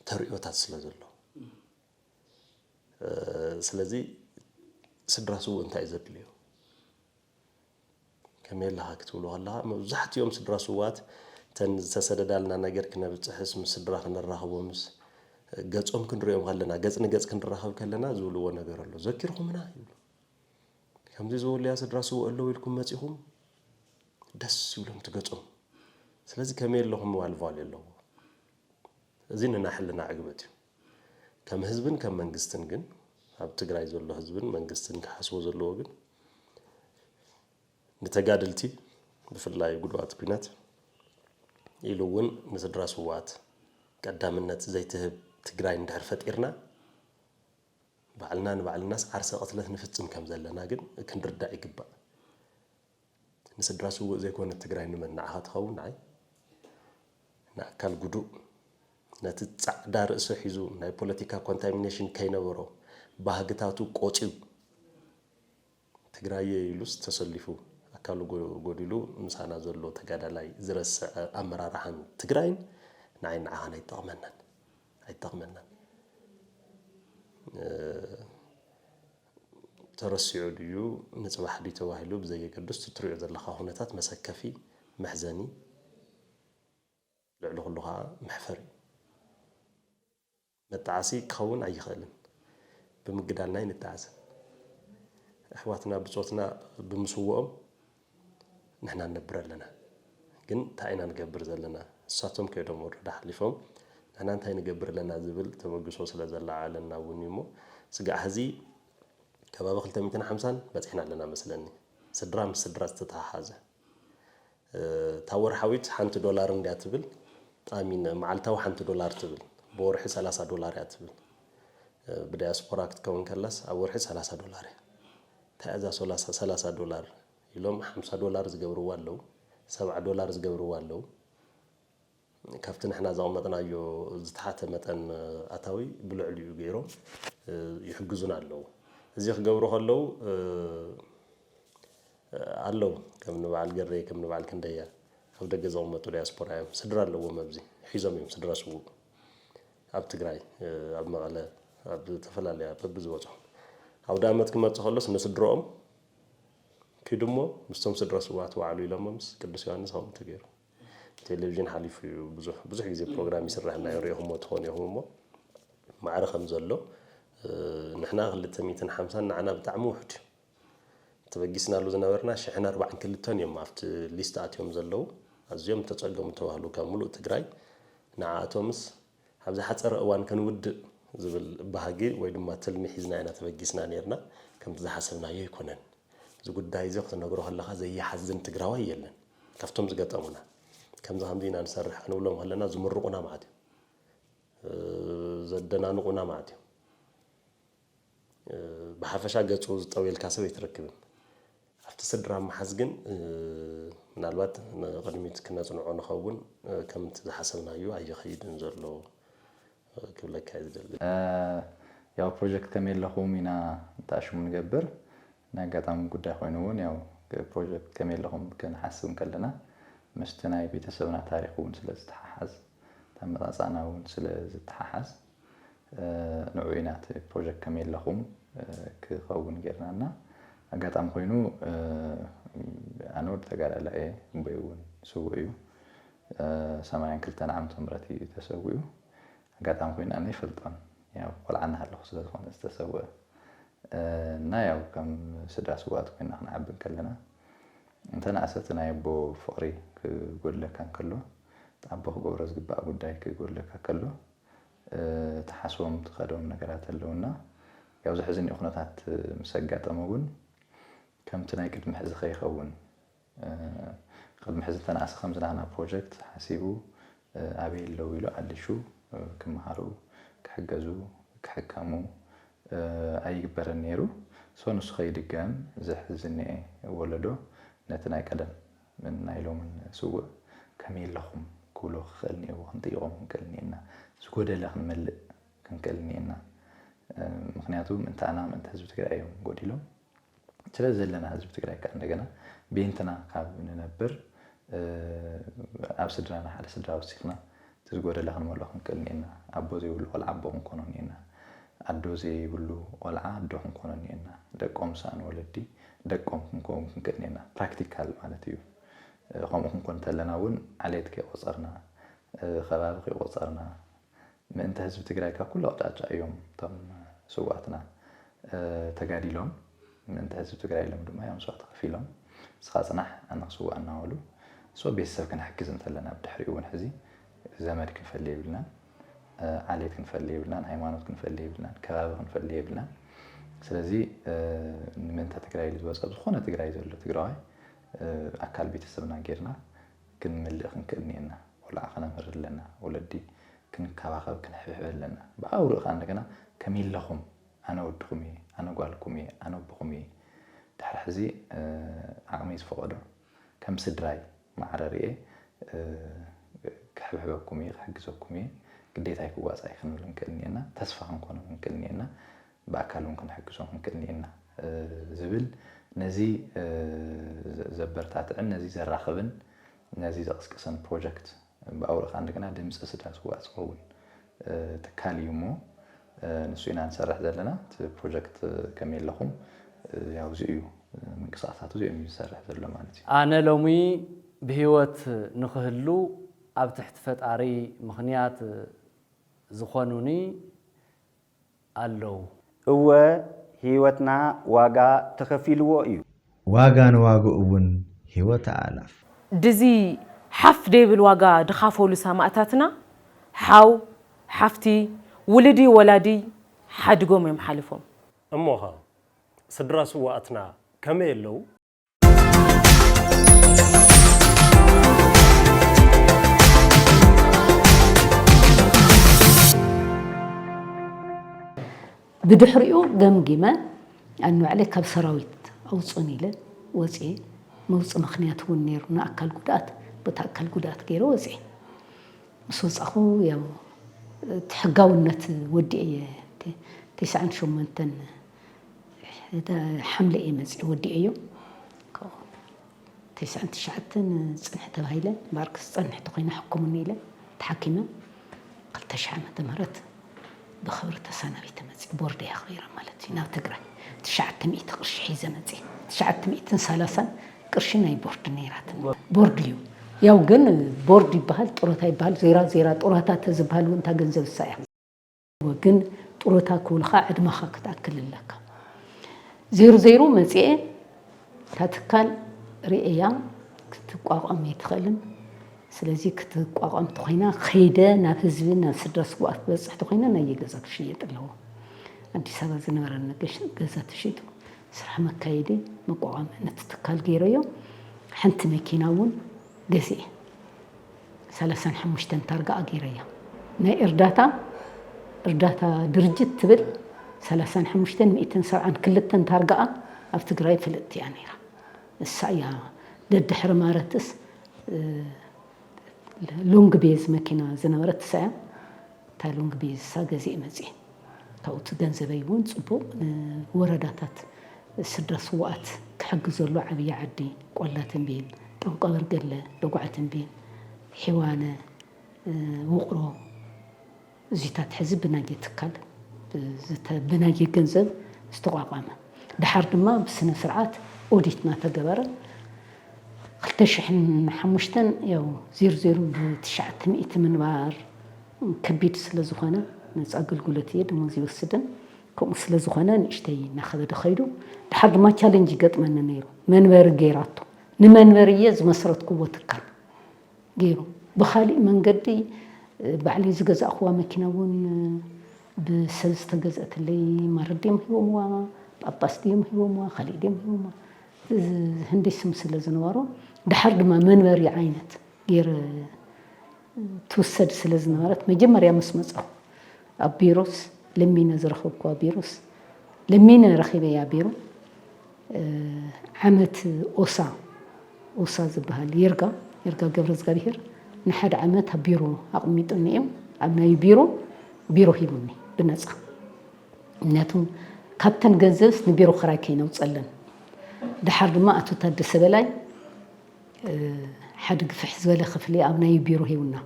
ተርእዮታት ስለ ዘሎ ስለዚ ስድራ ስውእ እንታይ እዩ ዘድልዮ? ከመይ ኣለኻ ክትብሎ ከለኻ መብዛሕትኦም ስድራ ስውኣት እተን ዝተሰደዳልና ነገር ክነብፅሕስ ምስ ስድራ ክነራኽቦምስ ገፆም ክንሪኦም ከለና ገፅ ንገፅ ክንራኸብ ከለና ዝብልዎ ነገር ኣሎ። ዘኪርኩምና ይብሉ። ከምዚ ዝበሉ ያ ስድራ ስውእ ኣለዉ ኢልኩም መፂኹም ደስ ይብሎም ትገፆም። ስለዚ ከመይ ኣለኹም ምባል ቫልዩ ኣለዎ። እዚ ንናይ ሕልና ዕግበት እዩ። ከም ህዝብን ከም መንግስትን ግን ኣብ ትግራይ ዘሎ ህዝብን መንግስትን ክሓስቦ ዘለዎ ግን ንተጋደልቲ ብፍላይ ጉዱኣት ኩናት ኢሉ እውን ንስድራ ስውኣት ቀዳምነት ዘይትህብ ትግራይ እንድሕር ፈጢርና ባዕልና ንባዕልናስ ዓርሰ ቅትለት ንፍፅም ከም ዘለና ግን ክንርዳእ ይግባእ። ንስድራ ስውእ ዘይኮነት ትግራይ ንመን ንዓኻ ትኸውን ንዓይ ንኣካል ጉዱእ ነቲ ፃዕዳ ርእሲ ሒዙ ናይ ፖለቲካ ኮንታሚኔሽን ከይነበሮ ባህግታቱ ቆፅዩ ትግራየ ኢሉስ ተሰሊፉ ኣካሉ ጎዲሉ ምሳና ዘሎ ተጋዳላይ ዝረስዐ ኣመራርሓን ትግራይን ንዓይ ንዓኻን ኣይጠቕመናን ኣይጠቕመናን። ተረሲዑ ድዩ ንፅባሕ ድዩ ተባሂሉ ብዘየገድስ እቲ ትሪኦ ዘለኻ ኩነታት መሰከፊ መሕዘኒ ልዕሊ ኩሉ ከዓ መሕፈሪ እዩ። መጣዓሲ ክኸውን ኣይኽእልን። ብምግዳልና ኣይንጣዓስን። ኣሕዋትና ብፆትና ብምስውኦም ንሕና ንነብር ኣለና። ግን እንታይ ኢና ንገብር ዘለና? እሳቶም ከይዶም ወረዳ ሓሊፎም ንሕና እንታይ ንገብር ኣለና ዝብል ተበግሶ ስለ ዘለዓለና እውን እዩ እሞ ስጋዕ ሕዚ ከባቢ ክልተ ሚእትን ሓምሳን በፂሕና ኣለና መስለኒ። ስድራ ምስ ስድራ ዝተተሓሓዘ እታ ወርሓዊት ሓንቲ ዶላር እንድያ ትብል ኣሚን መዓልታዊ ሓንቲ ዶላር ትብል ብወርሒ ሰላሳ ዶላር እያ ትብል። ብዳያስፖራ ክትከውን ከላስ ኣብ ወርሒ ሰላሳ ዶላር እያ። እንታይ እዛ ሰላሳ ዶላር ኢሎም ሓምሳ ዶላር ዝገብርዋ ኣለዉ፣ ሰብዓ ዶላር ዝገብርዋ ኣለዉ። ካብቲ ንሕና ዘቐመጥናዮ ዝተሓተ መጠን ኣታዊ ብልዕሊኡ ገይሮም ይሕግዙና ኣለዉ። እዚ ክገብሩ ከለዉ ኣለዉ ከም ንበዓል ገሬ ከም ንበዓል ክንደያ ኣብ ደገ ዘቐመጡ ዲያስፖራ እዮም። ስድራ ኣለዎም ኣብዚ ሒዞም እዮም ስድራ ስውእ ኣብ ትግራይ ኣብ መቐለ ኣብ ዝተፈላለያ በብዝበፅሖም ኣውደ ኣመት ክመፅእ ከሎስ ንስድረኦም ኪዱ እሞ ምስቶም ስድራ ስውኣት ዋዕሉ ኢሎሞምስ ቅዱስ ዮሃንስ ከምኡ ተገይሩ። ቴሌቪዥን ሓሊፉ እዩ ብዙሕ ብዙሕ ግዜ ፕሮግራም ይስራሕ እናዮ ሪኢኹሞ ትኾኑ ኢኹም እሞ ማዕረ ከም ዘሎ ንሕና ክልተ ሚእትን ሓምሳን ንዓና ብጣዕሚ ውሑድ እዩ። ተበጊስናሉ ዝነበርና ሽሕን ኣርባዓን ክልተን እዮም ኣብቲ ሊስት ኣትዮም ዘለዉ ኣዝዮም ተፀገሙ ተባህሉ ካብ ሙሉእ ትግራይ ንዓኣቶምስ ኣብ ዝሓፀረ እዋን ከንውድእ ዝብል ባህጊ ወይ ድማ ትልሚ ሒዝና ኢና ተበጊስና ነይርና። ከምቲ ዝሓሰብናዮ ኣይኮነን። እዚ ጉዳይ እዚ ክትነግሮ ከለኻ ዘይሓዝን ትግራዋይ የለን ካብቶም ዝገጠሙና። ከምዚ ከምዚ ኢና ንሰርሕ ክንብሎም ከለና ዝምርቑና ማለት እዩ። ዘደናንቑና ማለት እዩ። ብሓፈሻ ገፁ ዝጠውየልካ ሰብ ኣይትረክብን። ኣብቲ ስድራ ምሓዝ ግን ምናልባት ንቕድሚት ክነፅንዖ ንኸውን ከምቲ ዝሓሰብናዮ ኣይኸይድን ዘሎ ክብለካ እየ ዝደሊ። ያው ፕሮጀክት ከመይ ኣለኹም ኢና እንተኣሽሙ ንገብር ናይ ኣጋጣሚ ጉዳይ ኮይኑ እውን ያው ፕሮጀክት ከመይ ኣለኹም ክንሓስብ ከለና ምስቲ ናይ ቤተሰብና ታሪክ እውን ስለ ዝተሓሓዝ ተመፃፃና እውን ስለ ዝተሓሓዝ ንዑ ኢና እቲ ፕሮጀክት ከመይ ኣለኹም ክኸውን ጌርና እና ኣጋጣሚ ኮይኑ ኣነ ወዲ ተጋዳላይ እየ ኣቦይ እውን ስውእ እዩ ሰማንያን ክልተን ዓመተ ምህረት እዩ ተሰዊኡ ኣጋጣሚ ኮይኑ ኣነ ይፈልጦን ያው ቆልዓ እናሃለኹ ስለ ዝኾነ ዝተሰወአ እና ያው ከም ስድራ ስውኣት ኮይና ክንዓቢ ከለና እንተነኣሰ እቲ ናይ ኣቦ ፍቕሪ ክጎድለካ እንከሎ፣ ኣቦ ክገብሮ ዝግባእ ጉዳይ ክጎድለካ ከሎ፣ ትሓስቦም ትኸዶም ነገራት ኣለውና። ያው ዘሕዝን ኩነታት ምስ ኣጋጠመ እውን ከምቲ ናይ ቅድሚ ሕዚ ከይኸውን፣ ቅድሚ ሕዚ እንተነኣሰ ከምዚ ናህና ፕሮጀክት ሓሲቡ ኣበይ ኣለዉ ኢሉ ኣሊሹ ክመሃሩ፣ ክሕገዙ፣ ክሕከሙ ኣይግበርን ነይሩ። ሶ ንሱ ከይድገም ዘሕዝን እየ። ወለዶ ነቲ ናይ ቀደም ናይ ሎምን ስውእ ከመይ ኣለኹም ክብሎ ክኽእል እኒአዎ፣ ክንጥይቖም ክንክእል እኒአና፣ ዝጎደለ ክንመልእ ክንክእል እኒአና። ምክንያቱ ምእንታና ምእንተ ህዝቢ ትግራይ እዮም ጎዲሎም። ስለ ዘለና ህዝቢ ትግራይ ከዓ እንደገና ብይንትና ካብ ንነብር ኣብ ስድራና ሓደ ስድራ ወሲኽና እቲ ዝጎደለ ክንመልኦ ክንክእል እኒአና። ኣቦ ዘይብሉ ቆልዓ ኣቦ ክንኮኖ እኒአና። ኣዶ ዘይብሉ ቆልዓ ኣዶ ክንኮኖ እኒአና። ደቆም ዝሰኣኑ ወለዲ ደቆም ክንከውን ክንክእል እኒአና። ፕራክቲካል ማለት እዩ። ከምኡ ክንኮን እንተለና እውን ዓሌት ከይቆፀርና፣ ከባቢ ከይቆፀርና፣ ምእንተ ህዝቢ ትግራይ ካብ ኩሉ ኣቕጣጫ እዮም እቶም ስውኣትና ተጋዲሎም። ምእንተ ህዝቢ ትግራይ ኢሎም ድማ እዮም መስዋእቲ ከፊሎም። ንስኻ ፅናሕ ኣነ ክስዋእ እናበሉ። ሶ ቤተሰብ ክንሕግዝ እንተለና ብድሕሪኡ እውን ሕዚ ዘመድ ክንፈሊ የብልናን፣ ዓሌት ክንፈሊ የብልናን፣ ሃይማኖት ክንፈሊ የብልናን፣ ከባቢ ክንፈሊ የብልናን። ስለዚ ንምእንተ ትግራይ ኢሉ ዝወፀ ኣብ ዝኾነ ትግራይ ዘሎ ትግራዋይ ኣካል ቤተሰብና ጌርና ክንምልእ ክንክእል እኒአና። ቆልዓ ከነምህር ኣለና፣ ወለዲ ክንከባኸብ ክንሕብሕብ ኣለና። ብኣውርኡ ከዓ እንደገና ከመይ ኣለኹም፣ ኣነ ወድኹም እየ፣ ኣነ ጓልኩም እየ፣ ኣነ ኣቦኹም እየ። ድሕሪ ሕዚ ዓቕመይ ዝፈቐዶ ከም ስድራይ ማዕረ ርእየ ክሕብሕበኩም እየ፣ ክሕግዘኩም እየ። ግዴታይ ክዋፃእ ክንብል ክንክእል እኒአና፣ ተስፋ ክንኮኖም ክንክእል እኒአና። ብኣካል እውን ክንሕግዞም ክንክእል እኒአና ዝብል ነዚ ዘበረታትዕን ነዚ ዘራኽብን ነዚ ዘቕስቅስን ፕሮጀክት ብኣውርኡ ከዓ እንደገና ድምፂ ስድራ ስውኣት ዝኸውን ትካል እዩ እሞ ንሱ ኢና ንሰርሕ ዘለና። እቲ ፕሮጀክት ከመይ ኣለኹም ያው እዚ እዩ ምንቅስቃሳት እዚኦም እዩ ዝሰርሕ ዘሎ ማለት እዩ። ኣነ ሎሚ ብህይወት ንኽህሉ ኣብ ትሕቲ ፈጣሪ ምኽንያት ዝኾኑኒ ኣለዉ። እወ ህይወትና ዋጋ ተኸፊልዎ እዩ። ዋጋ ንዋግኡ እውን ህይወት ኣእላፍ። ድዚ ሓፍ ደይብል ዋጋ ድኻፈሉ ሰማእታትና ሓው፣ ሓፍቲ፣ ውልዲ፣ ወላዲ ሓድጎም እዮም ሓሊፎም። እሞኸ ስድራ ስውኣትና ከመይ ኣለዉ? ብድሕሪኡ ገምጊመ ኣንባዕለይ ካብ ሰራዊት ኣውፁኒ ኢለ ወፅየ። መውፅኢ ምኽንያት እውን ነይሩ ንኣካል ጉድኣት፣ በቲ ኣካል ጉድኣት ገይረ ወፅየ። ምስ ወፃኹ ያው እቲ ሕጋውነት ወዲኤ እየ። ተ- ተስዓን ሸሞንተን ሕዳ- ሓምለ እየ መፅየ ወዲኤዮ። ካብኡ ተስዓን ትሽዓተን ፅንሒ ተባሂለ እምበኣር ክስ ፀንሕ ተኮይነ ሕክሙኒ ኢለ ተሓኪመ። ክልተ ሽሕ ዓመተ ምህረት ብኽብሪ ተሰናቢተ መፅየ። ቦርደይ ኣኽቢረ ማለት እዩ ናብ ትግራይ። ትሽዓተ ሚእቲ ቅርሺ ሒዘ መፅየ። ትሽዓተ ሚእትን ሰላሳን ቅርሺ ናይ ቦርድ ነይራትኒ። ቦርድ እዩ ያው ግን ቦርድ ይበሃል ጡረታ ይበሃል ዜራ ዜራ ጡረታ ተዝበሃል እውን እታ ገንዘብ እሳ እያ። ግን ጡረታ ክብሉኻ ዕድመኻ ክትኣክል ኣለካ። ዜሩ ዜሩ መፅኤ እታ ትካል ርእያ ክትቋቋም ኣይትኽእልን። ስለዚ ክትቋቋም ተኾይና ከይደ ናብ ህዝቢ ናብ ስድራ ስጉኣት ክበፅሕ ተኾይነ ናይ ገዛ ክሽየጥ ኣለዎ። ኣዲስ ኣበባ ዝነበረኒ ገዛ ተሽጡ ስራሕ መካየዲ መቋቋሚ ነቲ ትካል ገይረዮ። ሓንቲ መኪና እውን ገዚኤ ሰላሳን ሓሙሽተን ታርጋኣ ገይረያ። ናይ እርዳታ እርዳታ ድርጅት ትብል ሰላሳን ሓሙሽተን ሚእትን ሰብዓን ክልተን ታርጋኣ ኣብ ትግራይ ፍልጥቲ እያ ነይራ። እሳ እያ ደድሕሪ ማረትስ ሎንግ ቤዝ መኪና ዝነበረት እሳ እያ። እታ ሎንግ ቤዝ እሳ ገዚኤ መፅየ። ካብኡ እቲ ገንዘበይ እውን ፅቡቕ ንወረዳታት ስድራ ስውኣት ክሕግዘሉ ዓብዪ ዓዲ ቆላ ተንቤን፣ ጠንቋ በርገለ፣ ደጉዓ ተንቤን፣ ሒዋነ፣ ውቕሮ እዚታት ሕዚ ብናየ ትካል ብናየ ገንዘብ ዝተቋቋመ ድሓር ድማ ብስነ ስርዓት ኦዲት እናተገበረ ክልተ ሽሕን ሓሙሽተን ያው ዜሮ ዜሮ ብትሽዓተ ሚእቲ ምንባር ከቢድ ስለ ዝኾነ ነፃ ኣገልግሎት እየ ደሞዝ ይወስድን ከምኡ ስለ ዝኾነ ንእሽተይ እናኸበደ ኸይዱ ድሓር ድማ ቻለንጅ ይገጥመኒ ነይሩ መንበሪ ገይራቶ ንመንበሪ እየ ዝመስረትክዎ ትካል ገይሩ። ብኻሊእ መንገዲ ባዕለይ ዝገዛእኽዋ መኪና እውን ብሰብ ዝተገዝአትለይ ማረድ ድዮም ሂቦምዋ፣ ጳጳስ ድዮም ሂቦምዋ፣ ካሊእ ድዮም ሂቦምዋ፣ ህንደይ ስም ስለ ዝነበሮ፣ ድሓር ድማ መንበሪ ዓይነት ገይረ ትውሰድ ስለ ዝነበረት፣ መጀመርያ ምስ መጻኹ ኣብ ቢሮስ ለሚነ ዝረኸብክዋ ቢሮስ ለሚነ ረኺበያ ቢሮ። ዓመት ኦሳ ኦሳ ዝበሃል ይርጋ ይርጋ ገብረ እግዚኣብሔር ንሓደ ዓመት ኣብ ቢሮ ኣቕሚጡኒ እዩ። ኣብ ናይ ቢሮ ቢሮ ሂቡኒ ብነጻ። ምክንያቱም ካብተን ገንዘብስ ንቢሮ ክራይ ከይነውፀለን። ድሓር ድማ ኣቶ ታደሰ በላይ ሓደ ግፍሕ ዝበለ ክፍሊ ኣብ ናይ ቢሮ ሂቡና።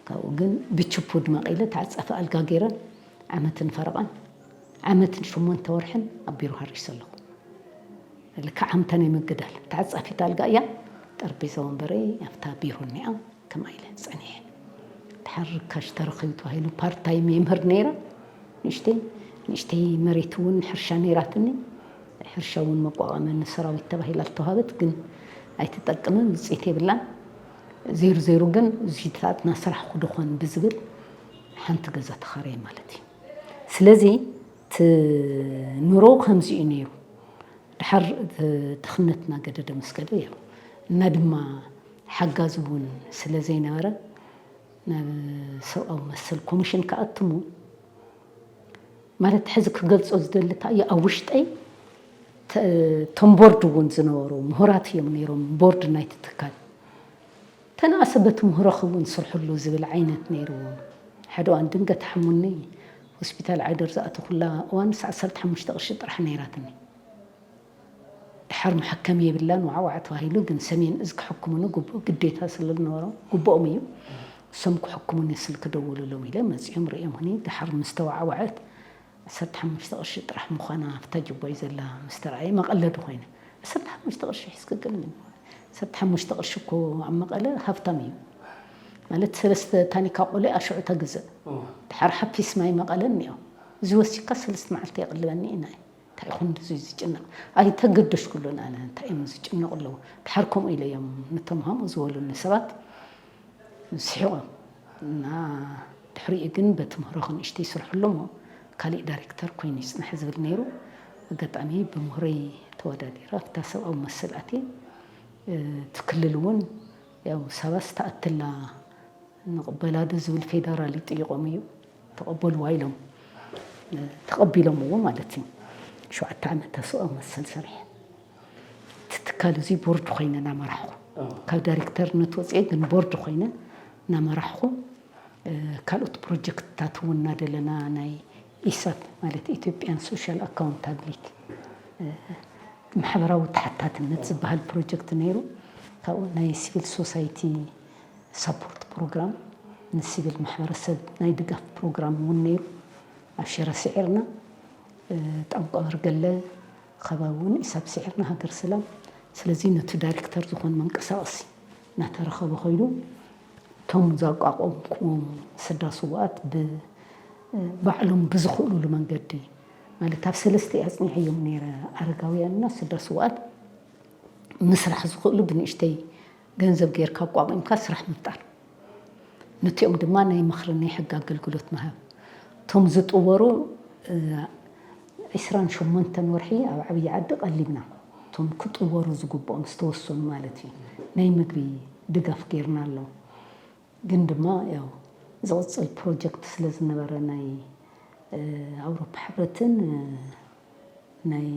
ካብኡ ግን ብችፑድ መቒለ ተዓጻፊ ኣልጋ ገይረ ዓመትን ፈረቓን ዓመትን ሸሞንተ ወርሕን ኣብ ቢሮ ሃሪሰ ኣለኹ። ልክዕ ከምታ ናይ ምግዳል ተዓጻፊት ኣልጋ እያ። ጠረጴዛ ወንበረይ ኣብታ ቢሮ እኒኣ ከምኣ ኢለ ጸኒሐ። ድሓር ርካሽ ተረኺቡ ተባሂሉ ፓርት ታይም የምህር ነይረ። ንእሽተይ ንእሽተይ መሬት እውን ሕርሻ ነይራትኒ። ሕርሻ እውን መቋቋመ ንሰራዊት ተባሂላ ዝተዋሃበት ግን ኣይትጠቅምን፣ ውፅኢት የብላን። ዜሩ ዜሩ ግን እዚታትና ስራሕ ክድኾን ብዝብል ሓንቲ ገዛ ተኻረየ ማለት እዩ። ስለዚ እቲ ኑሮ ከምዚ እዩ ነይሩ። ድሓር እቲ ድኽነት እናገደደ ምስ ከደ ያው እና ድማ ሓጋዝ እውን ስለ ዘይነበረ ናብ ሰብኣዊ መሰል ኮሚሽን ክኣትሙ ማለት ሕዚ ክገልጾ ዝደሊ እንታይ እዩ ኣብ ውሽጠይ ተ- እቶም ቦርድ እውን ዝነበሩ ምሁራት እዮም ነይሮም ቦርድ ናይቲ ትካል ተናእሰ በቲ ምሁረኽ እውን ስርሕሉ ዝብል ዓይነት ነይርዎም ሓደ እዋን ድንገት ሓሙኒ ሆስፒታል ዓይደር ዝኣተኹላ እዋን ዓሰርተ ሓሙሽተ ቅርሺ ጥራሕ ነይራትኒ ድሓር መሐከሚ የብላን ዋዕዋዕ ተባሂሉ ግን ሰሜን እዝ ክሕክሙኒ ግቡእ ግዴታ ስለ ዝነበሮም ግቡኦም እዩ እሶም ክሕክሙኒ ስልኪ ደውሉሎም ኢለ መፂኦም ርእዮምኒ ድሓር ምስ ተዋዕወዐት ዓሰርተ ሓሙሽተ ቅርሺ ጥራሕ ምዃና ኣብታ ጅቦይ ዘላ ምስ ተረኣየ መቐለዲ ኮይነ ዓሰርተ ሓሙሽተ ቅርሺ ሒዝኪ ግን ዓሰርተ ሓሙሽተ ቅርሺ እኮ ኣብ መቐለ ሃፍታም እዩ ማለት ሰለስተ ታኒካ ቆሎ ኣሽዑ ተግዝእ ድሓር ሓፊስ ማይ መቐለ እኒኦ እዚ ወሲካ ሰለስተ መዓልቲ የቕልበኒ ኢና እንታይ ይኹን እዚ ዝጭነቕ ኣይተገደሽኩሉን ኣነ እንታይ እዮም ዝጭነቑ ኣለዉ ድሓር ከምኡ ኢለ እዮም ንቶም ሃምኡ ዝበሉኒ ሰባት ስሒቖም እና ድሕሪኡ ግን በቲ ምህሮ ክንእሽተይ ይስርሐሉ እሞ ካሊእ ዳይሬክተር ኮይኑ ይፅንሐ ዝብል ነይሩ ኣጋጣሚ ብምህሮይ ተወዳዲረ ኣብታ ሰብኣዊ መሰል ኣትየ እቲ ክልል እውን ያው ሳባስ ተኣትላ ንቕበላ ዶ ዝብል ፌደራል ይጥይቖም እዩ ተቐበልዋ ኢሎም ተቐቢሎምዎ ማለት እዩ ሸውዓተ ዓመት ተስኦ መሰል ሰሪሐ እቲ ትካል እዚ ቦርድ ኮይነ እናመራሕኹ ካብ ዳይሬክተርነት ወፅኤ ግን ቦርድ ኮይነ እናመራሕኹ ካልኦት ፕሮጀክትታት እውን እናደለና ናይ ኢሳት ማለት ኢትዮጵያን ሶሻል ኣካውንታብሊቲ ማሕበራዊ ተሓታትነት ዝበሃል ፕሮጀክት ነይሩ ካብኡ ናይ ሲቪል ሶሳይቲ ሳፖርት ፕሮግራም ንሲቪል ማሕበረሰብ ናይ ድጋፍ ፕሮግራም እውን ነይሩ ኣብ ሽረ ስዒርና ጣንቋ በርገለ ከባቢ እውን ኢሳብ ስዒርና ሃገር ሰላም ስለዚ ነቲ ዳይሬክተር ዝኾን መንቀሳቐሲ እናተረኸበ ኮይኑ እቶም ዘቋቋምኩዎም ስድራ ስውኣት ባዕሎም ብዝኽእሉሉ መንገዲ ማለት ኣብ ሰለስተ ኣፅኒዐዮም ነይረ ኣረጋውያንና ስድራ ስውኣት ምስራሕ ዝኽእሉ ብንእሽተይ ገንዘብ ጌርካ ኣቋቒምካ ስራሕ ምፍጣር ነቲኦም ድማ ናይ ምኽሪ ናይ ሕጊ ኣገልግሎት ምሃብ እቶም ዝጥወሩ ዒስራን ሸሞንተን ወርሒ ኣብ ዓብዪ ዓዲ ቀሊብና እቶም ክጥወሩ ዝግብኦም ዝተወሰኑ ማለት እዩ ናይ ምግቢ ድጋፍ ጌርና ኣሎ ግን ድማ ያው ዝቕፅል ፕሮጀክት ስለ ዝነበረ ናይ ኣውሮፓ ሕብረትን ናይ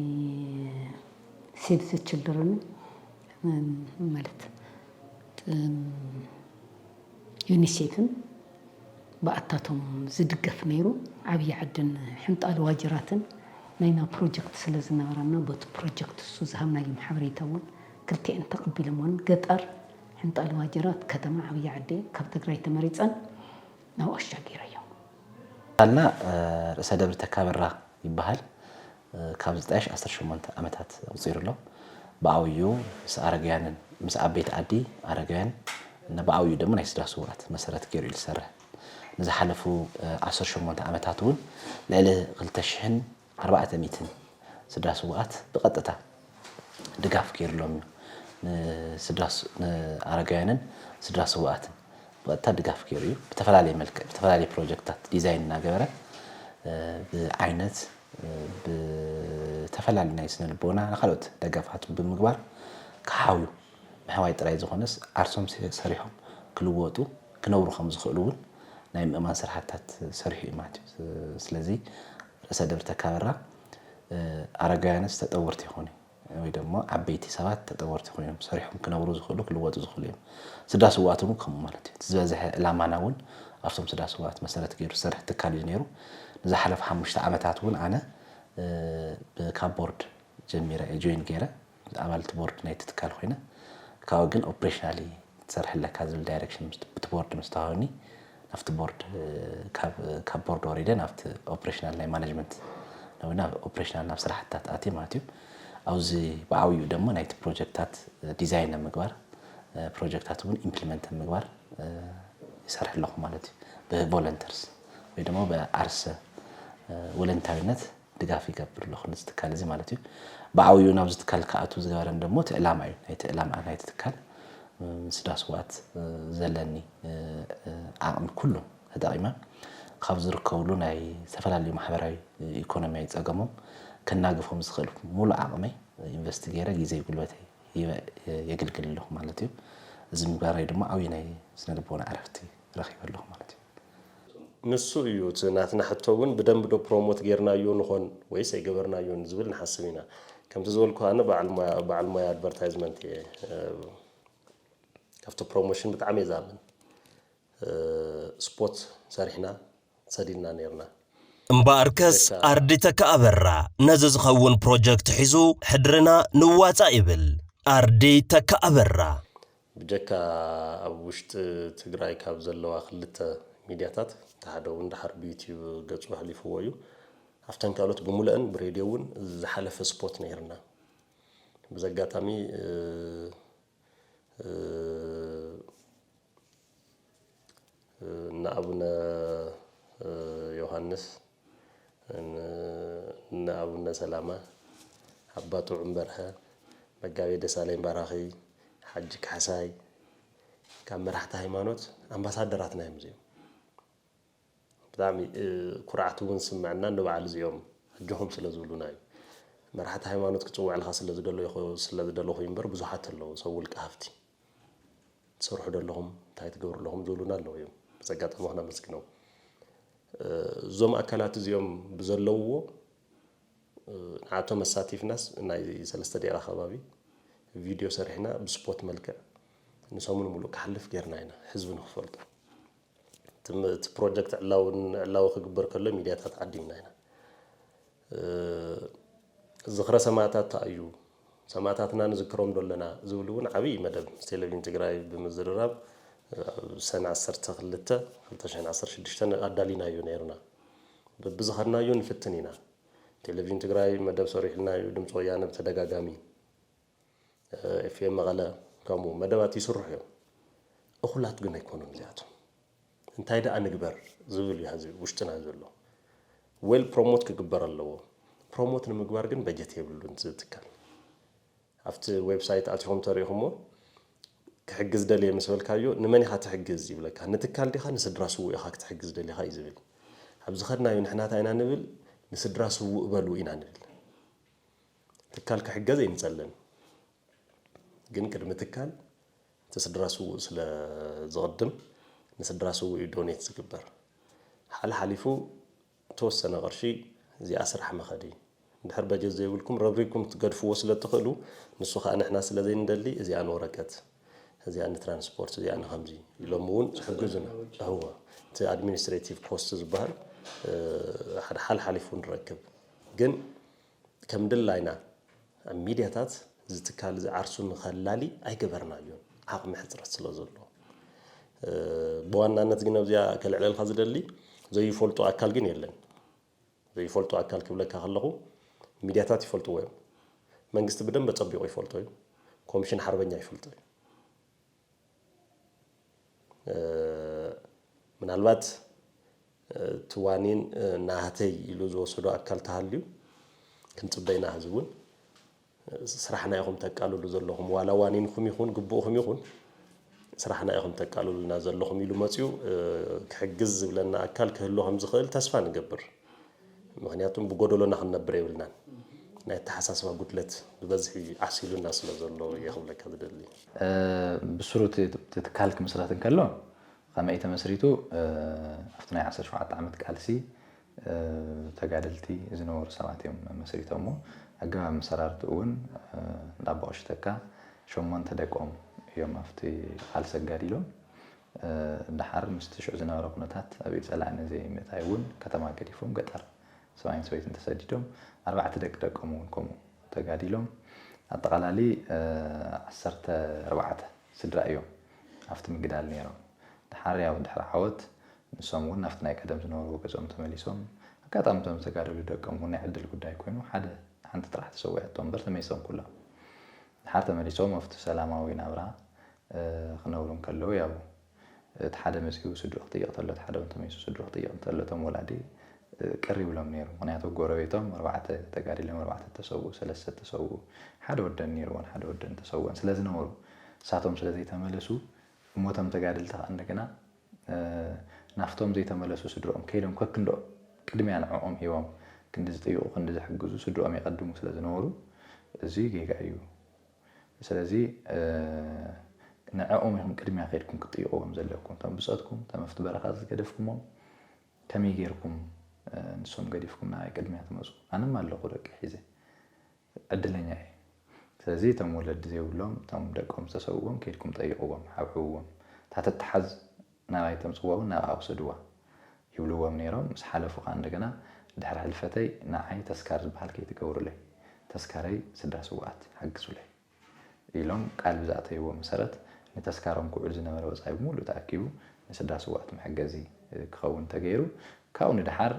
ሴቭ ዘ ችልድረን ማለት ዩኒሴፍን ብኣታቶም ዝድገፍ ነይሩ ዓብዪ ዓድን ሕንጣል ዋጅራትን ናይና ፕሮጀክት ስለ ዝነበረና በቲ ፕሮጀክት እሱ ዝሃብናዮም ሓበሬታ እውን ክልቲኤን ተቐቢሎምወን ገጠር ሕንጣል ዋጅራት ከተማ ዓብዪ ዓዲ ካብ ትግራይ ተመሪፀን ናብ ኣሻጊረዮ። ኣልና ርእሰ ደብሪ ተካበራ ይበሃል። ካብ ዝጣየሽ ዓሰርተ ሸሞንተ ዓመታት ኣቑፂሩ ኣሎ። ብዓብዩ ምስ ኣረጋውያንን ምስ ዓበይቲ ዓዲ ኣረጋውያን እና ብዓብዩ ደግሞ ናይ ስድራ ስውኣት መሰረት ገይሩ እዩ ዝሰርሕ። ንዝሓለፉ ዓሰርተ ሸሞንተ ዓመታት እውን ልዕሊ ክልተ ሽሕን ኣርባዕተ ሚእትን ስድራ ስውኣት ብቐጥታ ድጋፍ ገይሩሎም እዩ። ንስድራ ስ- ንኣረጋውያንን ስድራ ስውኣትን ብቐጥታ ድጋፍ ገይሩ እዩ። ብተፈላለየ መልክዕ ብተፈላለየ ፕሮጀክትታት ዲዛይን እናገበረ፣ እ፣ ብዓይነት፣ እ፣ ብተፈላለዩ ናይ ስነ ልቦና ንካልኦት ደገፋት ብምግባር ክሓውዩ፣ ምሕዋይ ጥራይ ዝኾነስ ዓርሶም ሰ- ሰሪሖም ክልወጡ ክነብሩ ከም ዝኽእሉ እውን ናይ ምእማን ስራሕታት ሰሪሑ እዩ ማለት እዩ። ስለዚ ርእሰ ደብር ተካበራ፣ እ፣ ኣረጋውያንስ ተጠወርቲ ይኾኑ ወይ ደሞ ዓበይቲ ሰባት ተጠወርቲ ኮይኖም ሰሪሖም ክነብሩ ዝኽእሉ ክልወጡ ዝኽእሉ እዮም። ስድራ ስውኣት እውን ከምኡ ማለት እዩ። እቲ ዝበዝሐ ዕላማና እውን ኣብቶም ስድራ ስውኣት መሰረት ገይሩ ዝሰርሕ ትካል እዩ ነይሩ። ንዝሓለፈ ሓሙሽተ ዓመታት እውን ኣነ፣ እ፣ ብ- ካብ ቦርድ ጀሚረ እየ ጆይን ገይረ ኣባል እቲ ቦርድ ናይቲ ትካል ኮይነ ካብኡ ግን ኦፕሬሽናሊ ትሰርሕ ኣለካ ዝብል ዳይሬክሽን ምስ- ብቲ ቦርድ ምስ ተዋህበኒ ናብቲ ቦርድ እ፣ ካብ ካብ ቦርድ ወሪደ ናብቲ ኦፕሬሽናል ናይ ማኔጅመንት ወይ ናብ ኦፕሬሽናል ናብ ስራሕትታት ኣትየ ማለት እዩ። ኣብዚ ብዓብይኡ ደሞ ናይቲ ፕሮጀክታት እ፣ ዲዛይን ኣብ ምግባር እ፣ ፕሮጀክታት እውን ኢምፕሊመንት ኣብ ምግባር እ፣ ይሰርሕ ኣለኹ ማለት እዩ። ብቮለንተርስ ወይ ደሞ ብዓርሰ እ፣ ወለንታዊነት ድጋፍ ይገብር ኣለኹ ነዚ ትካል እዚ ማለት እዩ። ብዓብይኡ ናብዚ ትካል ክኣቱ ዝገበረን ደሞ እቲ ዕላማ እዩ። ናይቲ ዕላማ ናይቲ ትካል እ፣ ምስ ስድራ ስውኣት እ፣ ዘለኒ እ፣ እ፣ ዓቕሚ ኩሉ ተጠቒመ ካብ ዝርከብሉ ናይ ዝተፈላለዩ ማሕበራዊ ኢኮኖሚያዊ ፀገሞም ከናግፎም ዝኽእል ሙሉእ ዓቕመይ ኢንቨስት ገይረ ግዜ ጉልበተይ ሂበ የግልግል ኣለኹ ማለት እዩ። እዚ ምግባረይ ድማ ዓብዪ ናይ ስነ ልቦና ዕረፍቲ ረኺበ ኣለኹ ማለት እዩ። ንሱ እዩ እቲ ናትና ሕቶ እውን ብደንብ ዶ ፕሮሞት ጌርናዮ ንኾን ወይስ ኣይገበርናዮን ዝብል ንሓስብ ኢና። ከምቲ ዝበልኩ ኣነ በዓል ሞያ በዓል ሞያ ኣድቨርታይዝመንት እየ። እ፣ ካብቲ ፕሮሞሽን ብጣዕሚ እየ ዝኣምን። እ፣ ስፖት ሰሪሕና ሰዲድና ነይርና። እምበኣርከስ ኣርዲ ተካ ኣበራ ነዚ ዝኸውን ፕሮጀክት ሒዙ ሕድርና ንዋፃእ ይብል። ኣርዲ ተካ ኣበራ ብጀካ ኣብ ውሽጢ ትግራይ ካብ ዘለዋ ክልተ ሚድያታት እቲ ሓደ እውን ድሓር ብዩትዩብ ገፁ ኣሕሊፍዎ እዩ። ኣብተን ካልኦት ብምሉአን ብሬድዮ እውን ዝሓለፈ ስፖት ነይርና። ብዚ ኣጋጣሚ እ፣ እ፣ እነ ኣቡነ እ፣ ዮሃንስ፣ እነ ኣቡነ ሰላማ፣ ኣባ ጥዑም በርሀ፣ መጋቤ ደሳለኝ ባራኺ፣ ሓጂ ካሕሳይ ካብ መራሕቲ ሃይማኖት ኣምባሳደራትና እዮም እዚኦም። ብጣዕሚ እ፣ ኩርዓት እውን ዝስምዐና ንበዓል እዚኦም ኣጆኹም ስለ ዝብሉና እዩ። መራሕቲ ሃይማኖት ክፅውዕልካ ስለ ዝደለኹ ስለ ዝደለኹ እዩ እምበር ብዙሓት ኣለዉ ሰብ ውልቀ ሃፍቲ ትሰርሑ ዶ ኣለኹም እንታይ ትገብሩ ኣለኹም ዝብሉና ኣለዉ እዮም። በዚ ኣጋጣሚ ክነመስግኖም። እ፣ እዞም ኣካላት እዚኦም ብዘለውዎ ንዓቶም ኣሳቲፍናስ ናይ ሰለስተ ደቂቃ ከባቢ ቪድዮ ሰሪሕና ብስፖት መልክዕ ንሰሙን ሙሉእ ክሓልፍ ጌርና ኢና ህዝቢ ንክፈልጦ። እቲ ም- እቲ ፕሮጀክት ዕላውን ዕላዊ ክግበር ከሎ ሚድያታት ዓዲምና ኢና። እ፣ ዝኽረ ሰማእታት እንታይ እዩ? ሰማእታትና ንዝክሮም ዶ ኣለና ዝብል እውን ዓብዪ መደብ ምስ ቴሌቪዥን ትግራይ ብምዝርራብ ኣብ ሰነ ዓሰርተ ክልተ ክልተ ሽሕን ዓሰርተ ሽዱሽተን ኣዳሊናዮ ነይርና። በብዝኸድናዮ ንፍትን ኢና። ቴሌቪዥን ትግራይ መደብ ሰሪሑልና እዩ፣ ድምፂ ወያነ ብተደጋጋሚ፣ ኤፍኤም መቐለ ከምኡ መደባት ይስርሑ እዮም። እኹላት ግን ኣይኮኑን እዚኣቶም። እንታይ ደኣ ንግበር ዝብል እዩ ሕዚ ውሽጥና ዘሎ። ዌል ፕሮሞት ክግበር ኣለዎ። ፕሮሞት ንምግባር ግን በጀት የብሉን እዚ ትካል። ኣብቲ ዌብሳይት ኣቲኹም ተሪኢኹሞ ክሕግዝ ደልየ ምስ በልካዮ ንመን ኢኻ ትሕግዝ ይብለካ። ንትካል ዲኻ ንስድራ ስዉእ ኢኻ ክትሕግዝ ደሊኻ እዩ ዝብል። ኣብ ዝኸድናዮ ንሕና እንታይ ኢና ንብል? ንስድራ ስዉእ በሉ ኢና ንብል። ትካል ክሕገዝ ኣይንጸልን። ግን ቅድሚ ትካል እቲ ስድራ ስዉእ ስለ ዝቕድም ንስድራ ስዉእ እዩ ዶኔት ዝግበር። ሓለ ሓሊፉ ተወሰነ ቅርሺ እዚኣ ስራሕ መኸዲ እንድሕር በጀት ዘይብልኩም ረብሪብኩም ትገድፍዎ ስለ ትኽእሉ ንሱ ከዓ ንሕና ስለ ዘይንደሊ እዚኣ ንወረቀት እዚኣ ንትራንስፖርት እዚኣ ንከምዚ ኢሎም እውን ዝሕግዙና። እወ እቲ ኣድሚኒስትሬቲቭ ኮስት ዝበሃል ሓደ ሓል ሓሊፉ ንረክብ ግን ከም ድላይና ኣብ ሚድያታት እዚ ትካል እዚ ዓርሱ ንኸላሊ ኣይገበርናዮን ዓቕሚ ሕፅረት ስለ ዘሎ። ብዋናነት ግን ኣብዚኣ ከልዕለልካ ዝደሊ ዘይፈልጦ ኣካል ግን የለን። ዘይፈልጦ ኣካል ክብለካ ከለኹ ሚድያታት ይፈልጥዎ እዮም። መንግስቲ ብደንብ ኣፀቢቑ ይፈልጦ እዩ። ኮሚሽን ሓርበኛ ይፈልጦ እዩ። ምናልባት ትዋኒን ናህተይ ኢሉ ዝወሰዶ ኣካል ተሃልዩ ክንፅበ ኢና። ህዚ እውን ስራሕና ኢኹም ተቃልሉ ዘለኹም፣ ዋላ ዋኒንኩም ይኹን ግቡእኹም ይኹን ስራሕና ኢኹም ተቃልሉና ዘለኹም ኢሉ መፂኡ ክሕግዝ ዝብለና ኣካል ክህሉ ከም ዝኽእል ተስፋ ንገብር። ምክንያቱም ብጎደሎና ክንነብር የብልናን። ናይ ኣተሓሳስባ ጉድለት ብበዝሒ ዓሲሉና ስለ ዘሎ እየ ክብለካ ዝደሊ። ብስሩ ትካል ክምስረት እንከሎ ከመይ ተመስሪቱ ኣብቲ ናይ ዓሰርተ ሸውዓተ ዓመት ቃልሲ ተጋደልቲ ዝነበሩ ሰባት እዮም መስሪቶሞ። ኣገባብ ኣመሰራርትኡ እውን እንዳ ኣቦ ቀሺ ተካ ሸሞንተ ደቆም እዮም ኣብቲ ቃልሲ ኣጋዲሎም። ደሓር ምስቲ ሽዑ ዝነበረ ኩነታት ኣብ ኢድ ጸላኢ ንዘይምእታይ እውን ከተማ ገዲፎም ገጠር ሰብኣይን ሰበይትን ተሰዲዶም ኣርባዕተ ደቂ ደቆም እውን ከምኡ ተጋዲሎም ኣጠቓላሊ ዓሰርተ ኣርባዕተ ስድራ እዮም ኣብቲ ምግዳል ነይሮም። ደሓር ያው ድሕሪ ዓወት ንሶም እውን ናብቲ ናይ ቀደም ዝነበርዎ ገዝኦም ተመሊሶም ኣጋጣሚ እቶም ዝተጋደሉ ደቆም እውን ናይ ዕድል ጉዳይ ኮይኑ ሓደ ሓንቲ ጥራሕ ተሰዊኣቶ እምበር ተመሊሶም ኩሎም ደሓር ተመሊሶም ኣብቲ ሰላማዊ ናብራ ክነብሩ እንከለዉ ያው እቲ ሓደ መፂኡ ስድርኡ ክጥይቕ እንተሎ እቲ ሓደ እውን ተመሊሱ ስድርኡ ክጥይቕ እንተሎ እቶም ወላዲ ቅር ይብሎም ነይሩ። ምክንያቱ ጎረቤቶም ኣርባዕተ ተጋዲሎም ኣርባዕተ ተሰውኡ ሰለስተ ተሰውኡ ሓደ ወደን ነይርዎን ሓደ ወደን ተሰውኦን ስለ ዝነበሩ ንሳቶም ስለ ዘይተመለሱ እሞ እቶም ተጋደልቲ ከዓ እንደገና ናብቶም ዘይተመለሱ ስድርኦም ከይዶም ከክንድኦም ቅድሚያ ንዕኦም ሂቦም ክንዲ ዝጥይቑ ክንዲ ዝሕግዙ ስድርኦም የቐድሙ ስለ ዝነበሩ እዚ ጌጋ እዩ። ስለዚ ንዕኦም ኢኹም ቅድሚያ ከይድኩም ክትጥይቕዎም ዘለኩም እቶም ብፆትኩም እቶም ኣብቲ በረኻ ዝገደፍኩሞም ከመይ ጌርኩም ንሶም ገዲፍኩም ንዓይ ቅድሚያ ትመፁ ኣነም ኣለኹ ደቂ ሒዘ ዕድለኛ እየ። ስለዚ እቶም ወለዲ ዘይብሎም እቶም ደቆም ዝተሰውዎም ከይድኩም ጠይቕዎም ሓብሕብዎም እታ ተተሓዝ ናባይ ተምፅዋ እውን ናብኣ ውሰድዋ ይብልዎም ነይሮም። ምስ ሓለፉ ከዓ እንደገና ድሕሪ ሕልፈተይ ንዓይ ተስካር ዝበሃል ከይትገብሩለይ ተስካረይ ስድራ ስውኣት ሓግዙለይ ኢሎም ቃል ብዝኣተይዎ መሰረት ንተስካሮም ክውዕል ዝነበረ ወፃኢ ብምሉእ ተኣኪቡ ንስድራ ስውኣት መሐገዚ ክኸውን ተገይሩ። ካብኡ ንደሓር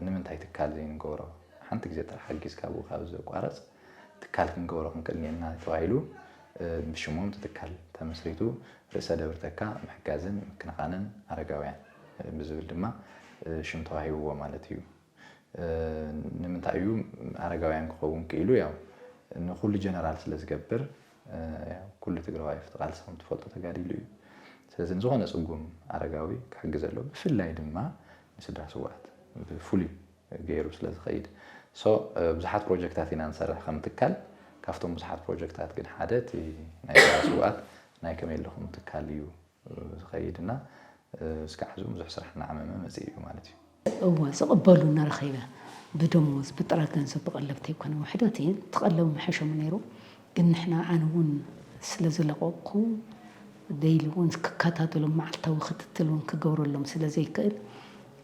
ንምንታይ ትካል ዘይንገብሮ ሓንቲ ግዜ ጥራሕ ሓጊዝካ ብኡ ካብ ዘቋረፅ ትካል ክንገብሮ ክንክእል እኒአና ተባሂሉ ብሽሞም እቲ ትካል ተመስሪቱ ርእሰ ደብር ተካ ምሕጋዝን ምክንኻንን ኣረጋውያን ብዝብል ድማ ሽም ተዋሂብዎ ማለት እዩ። ንምንታይ እዩ ኣረጋውያን ክኸውን ክኢሉ ያው ንኩሉ ጀነራል ስለ ዝገብር ኩሉ ትግራዋይ ኣብቲ ቃልሲ ከም ትፈልጦ ተጋዲሉ እዩ። ስለዚ ንዝኾነ ፅጉም ኣረጋዊ ክሕግዝ ኣለዎ ብፍላይ ድማ ንስድራ ስውኣት ብፍሉይ ገይሩ ስለ ዝኸይድ so ብዙሓት ፕሮጀክታት ኢና ንሰርሕ ከም ትካል ካብቶም ብዙሓት ፕሮጀክታት ግን ሓደ እቲ ናይ ስድራ ስውኣት ናይ ከመይ ኣለኹም ትካል እዩ ዝኸይድ እና እስካዕ ሕዚ እውን ብዙሕ ስራሕ እናዓመመ መፅእ እዩ ማለት እዩ። እወ ዝቕበሉኒ ረኺበ ብደሞዝ ብጥረ ገንዘብ ብቐለብ ተይኮነ ውሕደት እየን እቲ ቀለብ ምሐሾም ነይሩ ግን ንሕና ኣነ እውን ስለ ዝለቐቕኩ ደይሊ እውን ክከታተሎም መዓልታዊ ክትትል እውን ክገብረሎም ስለ ዘይክእል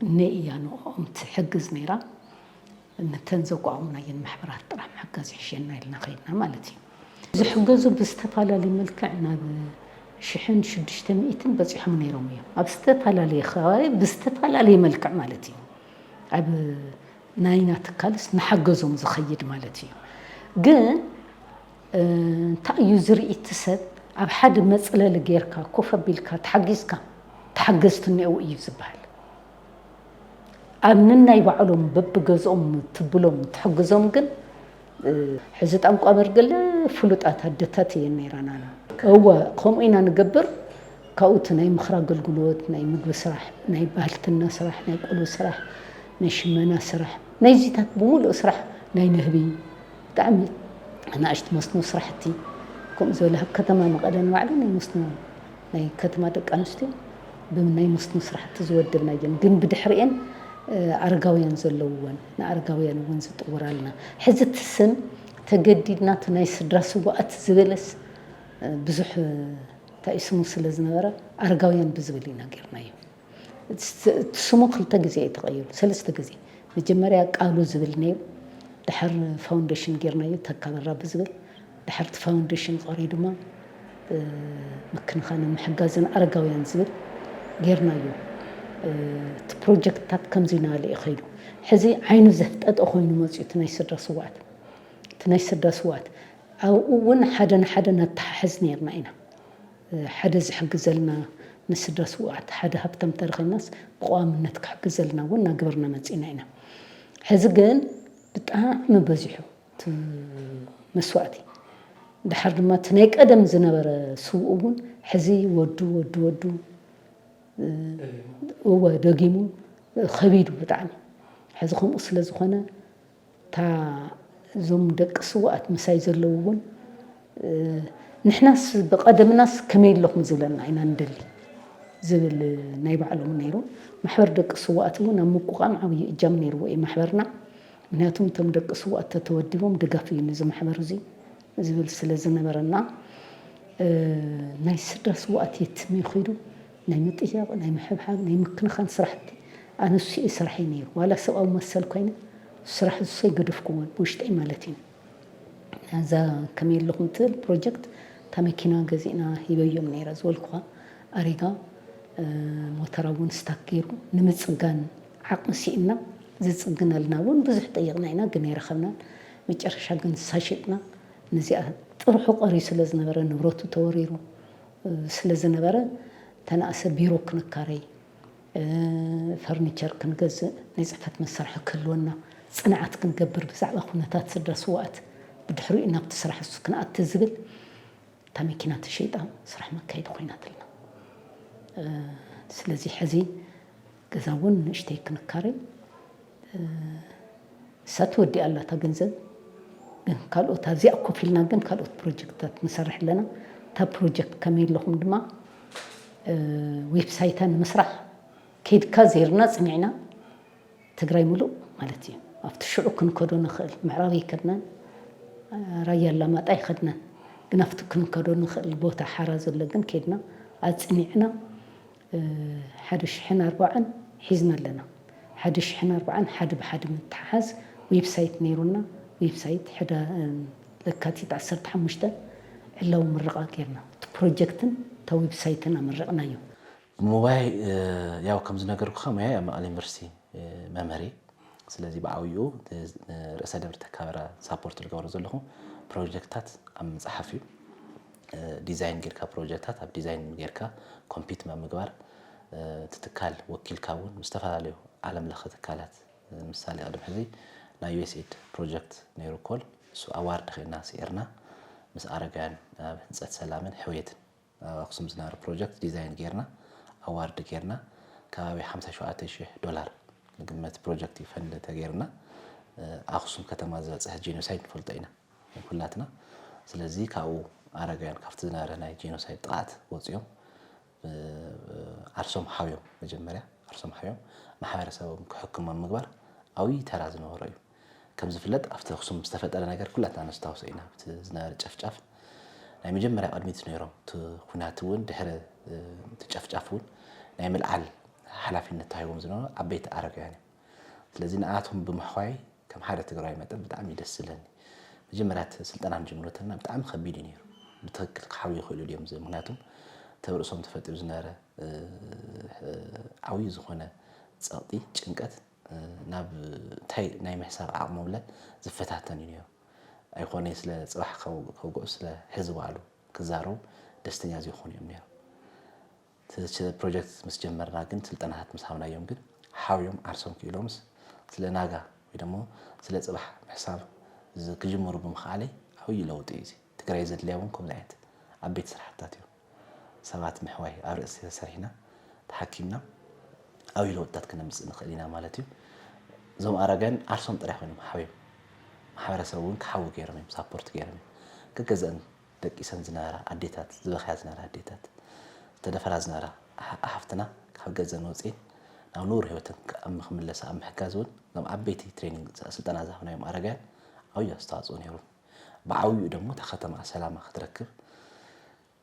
እነ እያ ንዕኦም ትሕግዝ ነይራ። ነተን ዘቋቑምናየን ማሕበራት ጥራሕ ምሕጋዝ ይሕሸና ኢልና ከይድና ማለት እዩ። ዝሕገዙ ብዝተፈላለየ መልክዕ ናብ ሽሕን ሽዱሽተ ሚእትን በፂሖም ነይሮም እዮም። ኣብ ዝተፈላለየ ከባቢ ብዝተፈላለየ መልክዕ ማለት እዩ። ኣብ ናይና ትካልስ ንሓገዞም ዝኸይድ ማለት እዩ። ግን እንታይ እዩ ዝርኢ እቲ ሰብ ኣብ ሓደ መፅለሊ ጌርካ ኮፍ ኣቢልካ ተሓጊዝካ ተሓገዝቲ እኒአው እዩ ዝበሃል። ኣብ ንናይ ባዕሎም በብገዝኦም ትብሎም ትሕግዞም ግን ሕዚ ጣንቋ በርገለ ፍሉጣት ኣደታት እየን ነይረናና። እወ ከምኡ ኢና ንገብር። ካብኡ እቲ ናይ ምኽሪ ኣገልግሎት፣ ናይ ምግቢ ስራሕ፣ ናይ ባህልትና ስራሕ፣ ናይ ቆሎ ስራሕ፣ ናይ ሽመና ስራሕ፣ ናይዚታት ብምሉእ ስራሕ ናይ ንህቢ ብጣዕሚ ኣናእሽቲ መስኖ ስራሕቲ ከምኡ ዝበለ ኣብ ከተማ መቐለ ንባዕሉ ናይ መስኖ ናይ ከተማ ደቂ ኣንስትዮ ብናይ መስኖ ስራሕቲ ዝወደብናየን ግን ብድሕሪኤን ኣረጋውያን ዘለውወን ንኣረጋውያን እውን ዝጥውራልና ሕዚ እቲ ስም ተገዲድና እቲ ናይ ስድራ ስዋኣት ዝበለስ ብዙሕ እንታይ ስሙ ስለ ዝነበረ ኣረጋውያን ብዝብል ኢና ጌርናዮ። እቲ ስሙ ክልተ ግዜ እዩ ተቐይሩ፣ ሰለስተ ግዜ። መጀመርያ ቃሉ ዝብል ነይሩ፣ ድሓር ፋውንዴሽን ጌርናዮ ተካ በራ ብዝብል፣ ድሓር እቲ ፋውንዴሽን ቀርዩ ድማ ምክንኻንን ምሕጋዝን ኣረጋውያን ዝብል ጌርናዮ። እቲ ፕሮጀክትታት ከምዚ እናበለ እዩ ከይዱ። ሕዚ ዓይኑ ዘፍጠጠ ኮይኑ መፅዩ እቲ ናይ ስድራ ስውኣት። እቲ ናይ ስድራ ስውኣት ኣብኡ እውን ሓደ ንሓደ ነተሓሕዝ ነይርና ኢና። ሓደ ዝሕግዘልና ንስድራ ስውኣት ሓደ ሃብታም ተረኺብናስ ብቐዋምነት ክሕግዘልና እውን እናገበርና መፂና ኢና። ሕዚ ግን ብጣዕሚ በዚሑ እቲ መስዋእቲ። ድሓር ድማ እቲ ናይ ቀደም ዝነበረ ስውእ እውን ሕዚ ወዱ፣ ወዱ፣ ወዱ፣ እወ፣ ደጊሙ ከቢዱ ብጣዕሚ። ሕዚ ከምኡ ስለ ዝኾነ፣ እታ፣ እዞም ደቂ ስውኣት ምሳይ ዘለዉ እውን፣ ንሕናስ ብቐደምናስ ከመይ ኣለኹም ዝብለና ኢና ንደሊ ዝብል ናይ ባዕሎም ነይሩ። ማሕበር ደቂ ስውኣት እውን ኣብ ምቁቋም ዓብዪ እጃም ነይርዎ እዩ ማሕበርና። ምክንያቱም እቶም ደቂ ስውኣት ተተወዲቦም ድጋፍ እዩ ነዚ ማሕበር እዚ ዝብል ስለ ዝነበረና፣ እ፣ ናይ ስድራ ስውኣት የትም እዩ ኺዱ ናይ ምጥያቕ፣ ናይ ምሕብሓብ፣ ናይ ምክንኻን ስራሕቲ ኣነ እሱ እዩ ስራሐይ ነይሩ። ዋላ ሰብኣዊ መሰል ኮይነ ስራሕ እሱ ኣይገደፍኩዎን፣ ብውሽጠይ ማለት እዩ። እዛ ከመይ ኣለኹም ትብል ፕሮጀክት እታ መኪና ገዚእና ሂበዮም ነይረ ዝበልኩኻ ኣሪጋ፣ እ፣ ሞተራ እውን ስታክ ገይሩ ንምፅጋን ዓቕሚ ስኢንና፣ ዝፅግነልና እውን ብዙሕ ጠይቕና ኢና፣ ግን ኣይረኸብናን። መጨረሻ ግን ንሳ ሸጥና። ነዚኣ ጥርሑ ቀርዩ ስለ ዝነበረ፣ ንብረቱ ተወሪሩ፣ እ፣ ስለ ዝነበረ፣ ተናእሰ ቢሮ ክንካረይ፣ እ፣ ፈርኒቸር ክንገዝእ፣ ናይ ጽሕፈት መሳርሒ ክህልወና፣ ጽንዓት ክንገብር ብዛዕባ ኩነታት ስድራ ስውኣት፣ ብድሕሪኡ ናብቲ ስራሕ እሱ ክንኣቲ ዝብል፣ እታ መኪና ተሸይጣ ስራሕ መካየዲ ኮይናትልና። እ፣ ስለዚ ሕዚ ገዛ እውን ንእሽተይ ክንካረይ፣ እ፣ እሳ ትወዲኣ ኣላ እታ ገንዘብ። ግን ካልኦት ኣብዚኣ ኮፍ ኢልና ግን ካልኦት ፕሮጀክትታት ንሰርሕ ኣለና። እታ ፕሮጀክት ከመይ ኣለኹም ድማ፣ እ፣ ዌብሳይታ ንምስራሕ ከይድካ ዜርና ጽኒዕና ትግራይ ሙሉእ ማለት እዩ። ኣብቲ ሽዑ ክንከዶ ንኽእል፣ ምዕራብ ኣይከድናን፣ ራያ ኣላማጣ ኣይኸድናን። ግን ኣብቲ ክንከዶ ንኽእል ቦታ ሓራ ዘሎ ግን ከይድና ኣጽኒዕና፣ እ፣ ሓደ ሽሕን ኣርባዓን ሒዝና ኣለና። ሓደ ሽሕን ኣርባዓን ሓደ ብሓደ ምትሓሓዝ ዌብሳይት ነይሩና። ዌብሳይት ሕዳ-፣ እ፣ ለካቲት ዓሰርተ ሓሙሽተ ዕላዊ ምርቓ ጌርና። እቲ ፕሮጀክትን እታ ዌብሳይትን ኣመረቕናዮ። ሞባይ፣ እ፣ ያው ከም ዝነገርኩኻ ሞያይ ኣብ መቐለ ዩኒቨርሲቲ፣ እ፣ መምህር እየ። ስለዚ ብዓብይኡ ን-፣ ንርእሰ ደብር ተካበራ ሳፖርት ዝገብሮ ዘለኹ ፕሮጀክታት ኣብ ምፅሓፍ እዩ። እ፣ ዲዛይን ጌርካ ፕሮጀክታት ኣብ ዲዛይን ጌርካ ኮምፒት ኣብ ምግባር፣ እ፣ እቲ ትካል ወኪልካ እውን ምስ ዝተፈላለዩ ዓለም ለኸ ትካላት፣ እ፣ ምሳሌ ቅድም ሕዚ ናይ ዩ ኤስ ኤድ ፕሮጀክት ነይሩ ኮል፣ እሱ ኣዋርድ ኸይና ስዒርና ምስ ኣረጋውያን ኣብ ህንፀት ሰላምን ሕውየትን ኣብ ኣክሱም ዝነበረ ፕሮጀክት ዲዛይን ጌርና፣ ኣዋርድ ጌርና፣ ከባቢ ሓምሳ ሸውዓተ ሽሕ ዶላር ዝግመት ፕሮጀክት እዩ ፈንድ ተገይሩና። እ፣ ኣክሱም ከተማ ዝበፅሐ ጄኖሳይድ ንፈልጦ ኢና ኩላትና። ስለዚ ካብኡ ኣረጋውያን ካብቲ ዝነበረ ናይ ጄኖሳይድ ጥቕዓት ወፂኦም፣ እ፣ ዓርሶም ሓውዮም፣ መጀመርያ ዓርሶም ሓውዮም ማሕበረሰቦም ክሕክሙ ኣብ ምግባር ዓብዪ ተራ ዝነበሮ እዩ። ከም ዝፍለጥ ኣብቲ ኣክሱም ዝተፈጠረ ነገር ኩላትና ነስታውሶ ኢና። ኣብቲ ዝነበረ ጨፍጫፍ ናይ መጀመርያ ቅድሚት ነይሮም። እቲ ኩናት እውን ድሕሪ፣ እ፣ እቲ ጨፍጫፍ እውን ናይ ምልዓል ሓላፊነት ተዋሂቦም ዝነበሩ ዓበይቲ ኣረጋውያን እዮም። ስለዚ ንኣቶም ብምሕዋይ ከም ሓደ ትግራዋይ መጠን ብጣዕሚ እዩ ደስ ዝብለኒ። መጀመርያ እቲ ስልጠና ንጅምረተልና ብጣዕሚ ከቢድ እዩ ነይሩ። ብትኽክል ክሓውዩ ይኽእሉ ድዮም ዝብል፣ ምክንያቱም እቲ ኣብ ርእሶም ተፈጢሩ ዝነበረ፣ እ፣ ዓብዪ ዝኾነ ፀቕጢ፣ ጭንቀት፣ እ፣ ናብ እንታይ ናይ ምሕሳብ ዓቕሞምለ ዝፈታተን እዩ ነይሩ። ኣይኮነ ስለ ፅባሕ ከው-፣ ከውግዑ ስለ ሕዚ በዓሉ ክዛረቡ ደስተኛ ዘይኮኑ እዮም ነይሮም። እቲ ፕሮጀክት ምስ ጀመርና ግን ስልጠናታት ምስ ሃብናዮም ግን ሓውዮም ዓርሶም ክኢሎምስ ስለ ናጋ ወይ ደሞ ስለ ፅባሕ ምሕሳብ ዝ-፣ ክጅምሩ ብምኽኣለይ ዓብዪ ለውጢ እዩ እዚ። ትግራይ ዘድልያ እውን ከምዚ ዓይነት ዓበይቲ ስራሕትታት እዮም። ሰባት ምሕዋይ ኣብ ርእሲ ተሰሪሕና ተሓኪምና ዓብዪ ለውጥታት ክነምፅእ ንኽእል ኢና ማለት እዩ። እዞም ኣረጋውያን ዓርሶም ጥራይ ኮይኖም ሓውዮም ማሕበረሰብ እውን ክሓዊ ገይሮም እዮም፣ ሳፖርት ገይሮም እዮም። ገገዘአን ደቂሰን ዝነበራ ኣዴታት፣ ዝበኽያ ዝነበራ ኣዴታት፣ ዝተደፈራ ዝነበራ ኣሕ-፣ ኣሓፍትና ካብ ገዘን ወፂኤን ናብ ንቡር ህይወተን ኣብ ክምለሳ ኣብ ምሕጋዝ እውን እዞም ዓበይቲ ትሬኒንግ ስልጠና ዝሃብናዮም ኣረጋውያን ዓብዪ ኣስተዋፅኦ ነይሩ። ብዓብይኡ ደግሞ እታ ከተማ ሰላማ ክትረክብ፣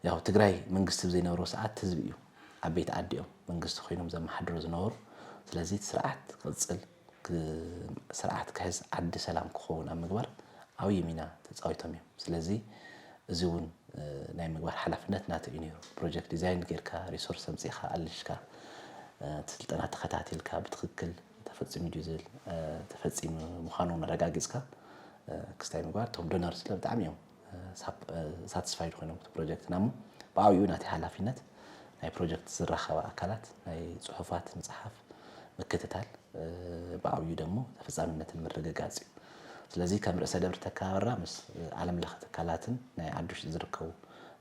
ያው ትግራይ መንግስቲ ብዘይነበሮ ሰዓት ህዝቢ እዩ ዓበይቲ ዓዲ እዮም መንግስቲ ኮይኖም ዘመሓድሩ ዝነበሩ። ስለዚ እቲ ስርዓት ክቕፅል፣ ክ-፣ ስርዓት ክሕዝ፣ ዓዲ ሰላም ክኸውን ኣብ ምግባር ዓብዪ ሚና ተፃዊቶም እዮም። ስለዚ እዚ እውን፣ እ፣ ናይ ምግባር ሓላፍነት ናተይ እዩ ነይሩ። ፕሮጀክት ዲዛይን ጌርካ፣ ሪሶርስ ኣምፂእካ፣ ኣልሽካ፣ እ፣ እቲ ስልጠና ተኸታቲልካ ብትኽክል ተፈፂሙ ድዩ ዝብል፣ እ፣ ተፈፂሙ ምዃኑ እውን ኣረጋጊፅካ፣ እ፣ ክስታይ ምግባር። እቶም ዶነርስ ብጣዕሚ እዮም፣ እ፣ ሳፕ-፣ እ፣ ሳትስፋይድ ኮይኖም እቲ ፕሮጀክትና እሞ ብዓብይኡ ናተይ ሓላፊነት ናይ ፕሮጀክት ዝራኸባ ኣካላት ናይ ፅሑፋት ምፅሓፍ ምክትታል፣ እ፣ ብዓብይኡ ደግሞ ተፈፃሚነትን ምርግጋፅ እዩ። ስለዚ ከም ርእሰ ደብሪ ተካባብራ ምስ ዓለም ለኸ ትካላትን ናይ ዓዲ ውሽጢ ዝርከቡ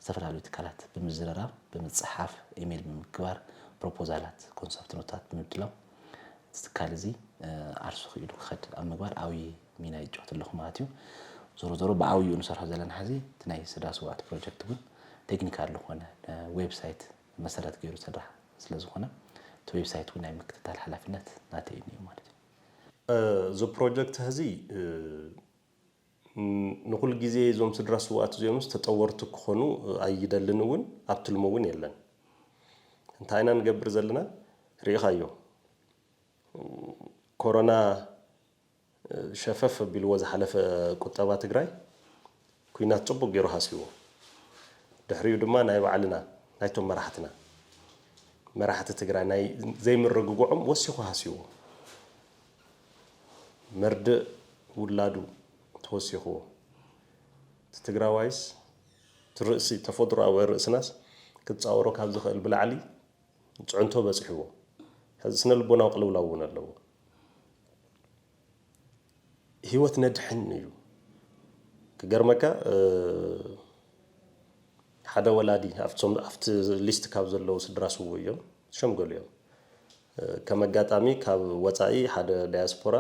ዝተፈላለዩ ትካላት ብምዝርራብ፣ ብምፅሓፍ፣ ኢሜይል ብምግባር፣ ፕሮፖዛላት፣ ኮንሰፕት ኖታት ብምድላው እቲ ትካል እዚ ዓርሱ ክኢሉ ክኸድ ኣብ ምግባር ዓብዪ ሚና ይጫወት ኣለኹ ማለት እዩ። ዞሮ ዞሮ ብዓብይኡ ንሰርሖ ዘለና ሕዚ እቲ ናይ ስድራ ስውኣት ፕሮጀክት እውን ቴክኒካል ዝኾነ ዌብሳይት መሰረት ገይሩ ዝስራሕ ስለዝኾነ እቲ ዌብሳይት እውን ናይ ምክትታል ሓላፍነት ናተይ እዩ ማለት እዩ። እዚ ፕሮጀክት ሕዚ ንኩሉ ግዜ እዞም ስድራ ስውኣት እዚኦምስ ተጠወርቲ ክኾኑ ኣይደልን እውን ኣብ ትልሙ እውን የለን። እንታይ ኢና ንገብር ዘለና? ርኢኻዮ፣ ኮሮና ሸፈፍ ኣቢልዎ ዝሓለፈ ቁጠባ ትግራይ ኲናት ፅቡቅ ገይሩ ሃስይዎ። ድሕሪኡ ድማ ናይ ባዕልና ናይቶም መራሕትና መራሕቲ ትግራይ ናይ ዘይምርግግዖም ወሲኹ ሃስይዎ። መርድእ ውላዱ ተወሲኽዎ። እቲ ትግራዋይስ እቲ ርእሲ ተፈጥሮኣዊ ርእስናስ ክፃወሮ ካብ ዝኽእል ብላዕሊ ፅዕንቶ በፂሕዎ። ሕዚ ስነ ልቦናዊ ቅልውላው እውን ኣለዎ። ህይወት ነድሕን እዩ። ክገርመካ ሓደ ወላዲ ኣብቲ ሊስት ካብ ዘለዉ ስድራ ስውእ እዮም፣ ዝሸምገሉ እዮም። ከም ኣጋጣሚ ካብ ወፃኢ ሓደ ዳያስፖራ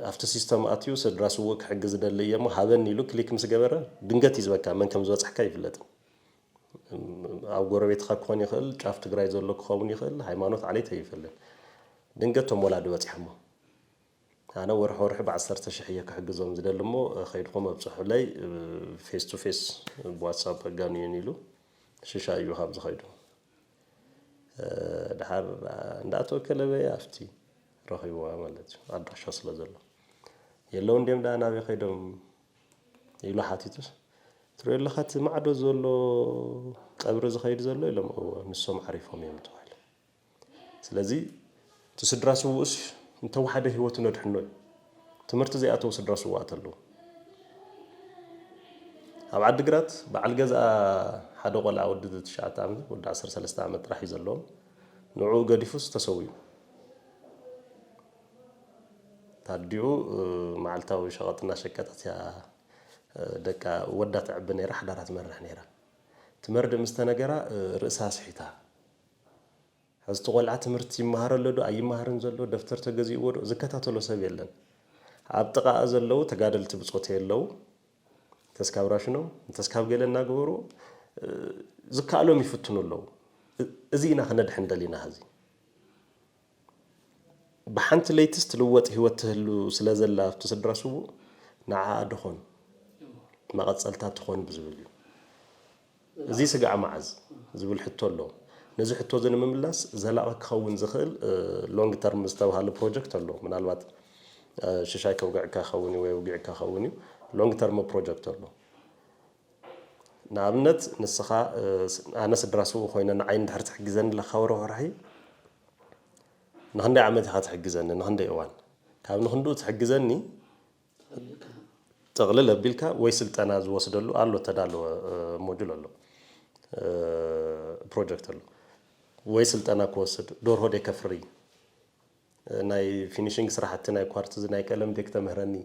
ኣብቲ ሲስተም ኣትዩ ስድራ ስውእ ክሕግዝ ዝደሊ እየ እሞ ሃበኒ ኢሉ ክሊክ ምስ ገበረ ድንገት እዩ ዝበካ፣ መን ከም ዝበፅሕካ ይፍለጥን። ኣብ ጎረቤትኻ ክኾን ይኽእል፣ ጫፍ ትግራይ ዘሎ ክኸውን ይኽእል፣ ሃይማኖት ዓሌት ኣይፈልጥን። ድንገት እቶም ወላዲ በፂሖሞ ኣነ ወርሒ ወርሒ ብዓሰርተ ሽሕ እየ ክሕግዞም ዝደሊ እሞ ከይድኹም ኣብፅሑለይ፣ ፌስ ቱ ፌስ ብዋትሳፕ ኣጋንዩኒ ኢሉ ሽሻ እዩ ካብ ዝኸይዱ። ድሓር እንዳኣተወ ከለበየ ኣብቲ ረኺብዋ ማለት እዩ ኣድራሻ ስለ ዘሎ። የለውን ድዮም ደኣ ናበይ ከይዶም ኢሉ ሓቲቱስ፣ ትሪኦ ኣለኻ እቲ ማዕዶ ዘሎ ቀብሪ ዝኸይድ ዘሎ ኢሎም። እወ ንሶም ዓሪፎም እዮም ተባሂሉ። ስለዚ እቲ ስድራ ስውእስ እንተወሓደ ህይወቱ ነድሕኖ እዩ። ትምህርቲ ዘይኣተዉ ስድራ ስውኣት ኣለዉ። ኣብ ዓዲግራት በዓል ገዝኣ ሓደ ቆልዓ ወዲ ትሽዓተ ዓመት ወዲ ዓሰርተ ሰለስተ ዓመት ጥራሕ እዩ ዘለዎም። ንዕኡ ገዲፉስ ተሰዊኡ። ታዲኡ መዓልታዊ ሸቐጥ እናሸቀጠት እያ ደቃ ወዳ ተዕቢ ነይራ፣ ሓዳራ ትመርሕ ነይራ። እቲ መርድእ ምስ ተነገራ ርእሳ ስሒታ። ሕዚ እቲ ቆልዓ ትምህርቲ ይመሃር ኣሎ ዶ ኣይመሃርን ዘሎ፣ ደፍተር ተገዚእዎ ዶ ዝከታተሎ ሰብ የለን። ኣብ ጥቓኣ ዘለዉ ተጋደልቲ ብጾተይ ኣለዉ። እንተስካብ ራሽኖም እንተስካብ ገለ እናገበሩ ዝከኣሎም ይፍትኑ ኣለዉ። እዚ ኢና ክነድሕን ደሊና ሕዚ። ብሓንቲ ለይትስ ትልወጥ ህይወት ትህሉ ስለ ዘላ ኣብቲ ስድራ ስዉእ ንዓኣ ድኾን መቐጸልታ ትኾን ብዝብል እዩ። እዚ ስጋዕ መዓዝ ዝብል ሕቶ ኣሎ። ነዚ ሕቶ እዚ ንምምላስ ዘላቒ ክኸውን ዝኽእል ሎንግ ተርም ዝተባሃለ ፕሮጀክት ኣሎ። ምናልባት ሽሻይ ከውግዕካ ኸውን እዩ ወይ ውጊዕካ ኸውን እዩ። ሎንግ ተርም ፕሮጀክት ኣሎ። ንኣብነት ንስኻ ኣነ ስድራ ስውእ ኮይነ ንዓይ እንድሕር ትሕግዘኒ ኣለኻ ወርሒ ወርሒ ንኽንደይ ዓመት ኢኻ ትሕግዘኒ ንኽንደይ እዋን ካብ ንኽንድኡ ትሕግዘኒ ጥቕልል ኣቢልካ ወይ ስልጠና ዝወስደሉ ኣሎ ተዳለወ ሞጁል ኣሎ ፕሮጀክት ኣሎ ወይ ስልጠና ክወስድ ደርሆ ደይ ከፍሪ ናይ ፊኒሽንግ ስራሕቲ ናይ ኳርትዝ ናይ ቀለም ደይ ክተምህረኒ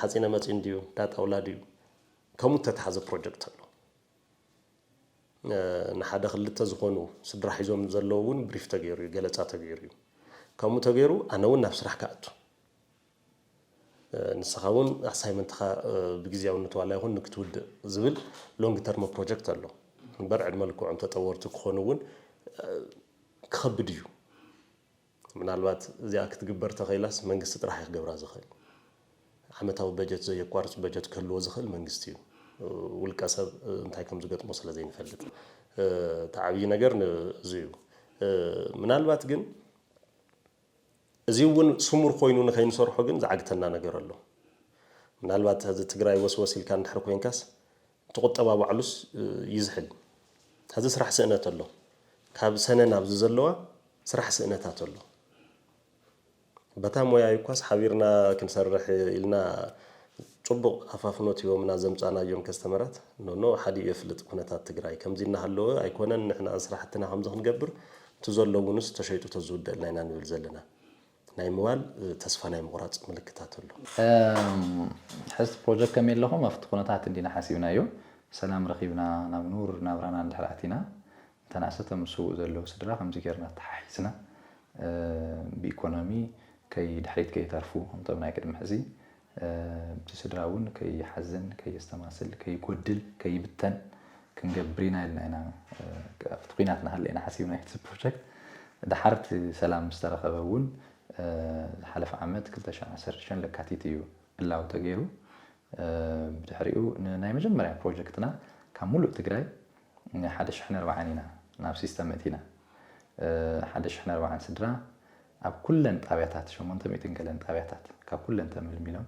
ሓፂነ መፂን ድዩ ዳጣውላ ድዩ ከምኡ እተተሓዘ ፕሮጀክት ኣሎ። ንሓደ ክልተ ዝኾኑ ስድራ ሒዞም ዘለዉ እውን ብሪፍ ተገይሩ እዩ፣ ገለፃ ተገይሩ እዩ። ከምኡ ተገይሩ ኣነ እውን ናብ ስራሕ ክኣቱ ንስኻ እውን ኣሳይመንትኻ ብግዜያውነት ዋላ ይኹን ንክትውድእ ዝብል ሎንግ ተርም ፕሮጀክት ኣሎ። እምበር ዕድመ ልክዖም ተጠወርቲ ክኾኑ እውን ክኸብድ እዩ። ምናልባት እዚኣ ክትግበር ተኸኢላስ መንግስቲ ጥራሕ እዩ ክገብራ ዝኽእል። ዓመታዊ በጀት ዘየቋርፅ በጀት ክህልዎ ዝኽእል መንግስቲ እዩ። ውልቀ ሰብ እንታይ ከም ዝገጥሞ ስለ ዘይንፈልጥ እቲ ዓብዪ ነገር እዚ እዩ። ምናልባት ግን እዚ እውን ስሙር ኮይኑ ንኸይንሰርሖ ግን ዝዓግተና ነገር ኣሎ። ምናልባት ሕዚ ትግራይ ወስወስ ኢልካ እንድሕር ኮይንካስ እቲ ቁጠባ ባዕሉስ ይዝሕል። ሕዚ ስራሕ ስእነት ኣሎ። ካብ ሰነ ናብዚ ዘለዋ ስራሕ ስእነታት ኣሎ። በታ ሞያ እኳስ ሓቢርና ክንሰርሕ ኢልና ፅቡቕ ኣፋፍኖት ሂቦምና ዘምፃናዮም ከስተመራት ኖኖ ሓዲኡ የፍልጥ ኩነታት ትግራይ ከምዚ እናሃለወ ኣይኮነን ንሕና ስራሕትና ከምዚ ክንገብር እቲ ዘሎ እውንስ ተሸይጡ ተዝውደልና ኢና ንብል ዘለና። ናይ ምዋል ተስፋ ናይ ምቑራፅ ምልክታት ኣሎ። ሕዝቲ ፕሮጀክት ከመይ ኣለኹም ኣብቲ ኩነታት እንዲና ሓሲብናዮ። ሰላም ረኺብና ናብ ኑር ናብራና እንድሕር ኣቲና፣ እንተናእሰ ተምስውእ ዘለዉ ስድራ ከምዚ ጌርና ተሓሒዝና ብኢኮኖሚ ከይድሕሪት ከይተርፉ፣ ከምቶም ናይ ቅድሚ ሕዚ እቲ ስድራ እውን ከይሓዝን ከየስተማስል ከይጎድል ከይብተን ክንገብር ኢና ኢልና ኢና ኣብቲ ኩናት ናሃለ ኢና ሓሲብና እቲ ፕሮጀክት። ድሓር እቲ ሰላም ዝተረኸበ እውን ዝሓለፈ ዓመት ክልተ ሽሕን ዓሰርተ ሽዱሽተን ለካቲት እዩ ዕላዊ ተገይሩ። ብድሕሪኡ ናይ መጀመርያ ፕሮጀክትና ካብ ሙሉእ ትግራይ ሓደ ሽሕን ኣርባዓን ኢና ናብ ሲስተም እቲና። ሓደ ሽሕን ኣርባዓን ስድራ ኣብ ኩለን ጣብያታት ሸሞንተ ሚእትን ገለን ጣብያታት ካብ ኩለን ተመልሚሎም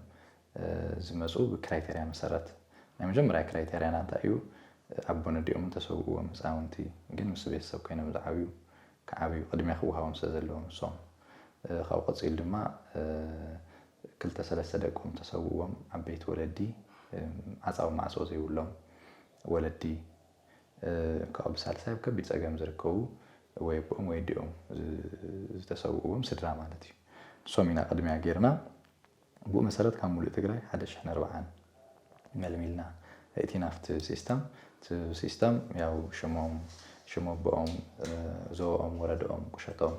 ዝመፁ ብክራይቴርያ መሰረት። ናይ መጀመርያ ክራይቴርያና እንታይ እዩ? ኣቦን ኣዲኦምን ተሰውእዎም ህፃውንቲ ግን ምስ ቤተሰብ ኮይኖም ዝዓብዩ ክዓብዩ ቅድሚያ ክወሃቦም ስለ ዘለዎም ንሶም። ካብኡ ቀፂሉ ድማ ክልተ ሰለስተ ደቆም ተሰውእዎም ዓበይቲ ወለዲ፣ ዓፃዊ ማዕፆ ዘይብሎም ወለዲ፣ ካብኡ ብሳልሳይ ኣብ ከቢድ ፀገም ዝርከቡ ወይ ኣቦኦም ወይ ኣዲኦም ዝተሰውእዎም ስድራ ማለት እዩ። ንሶም ኢና ቅድሚያ ጌርና። ብኡ መሰረት ካብ ሙሉእ ትግራይ ሓደ ሽሕን ኣርባዓን መልሚልና እቲ ናፍቲ ሲስተም። እቲ ሲስተም ያው ሽሞም፣ ሽም ኣቦኦም፣ ዞባኦም፣ ወረዳኦም፣ ቁሸቶም፣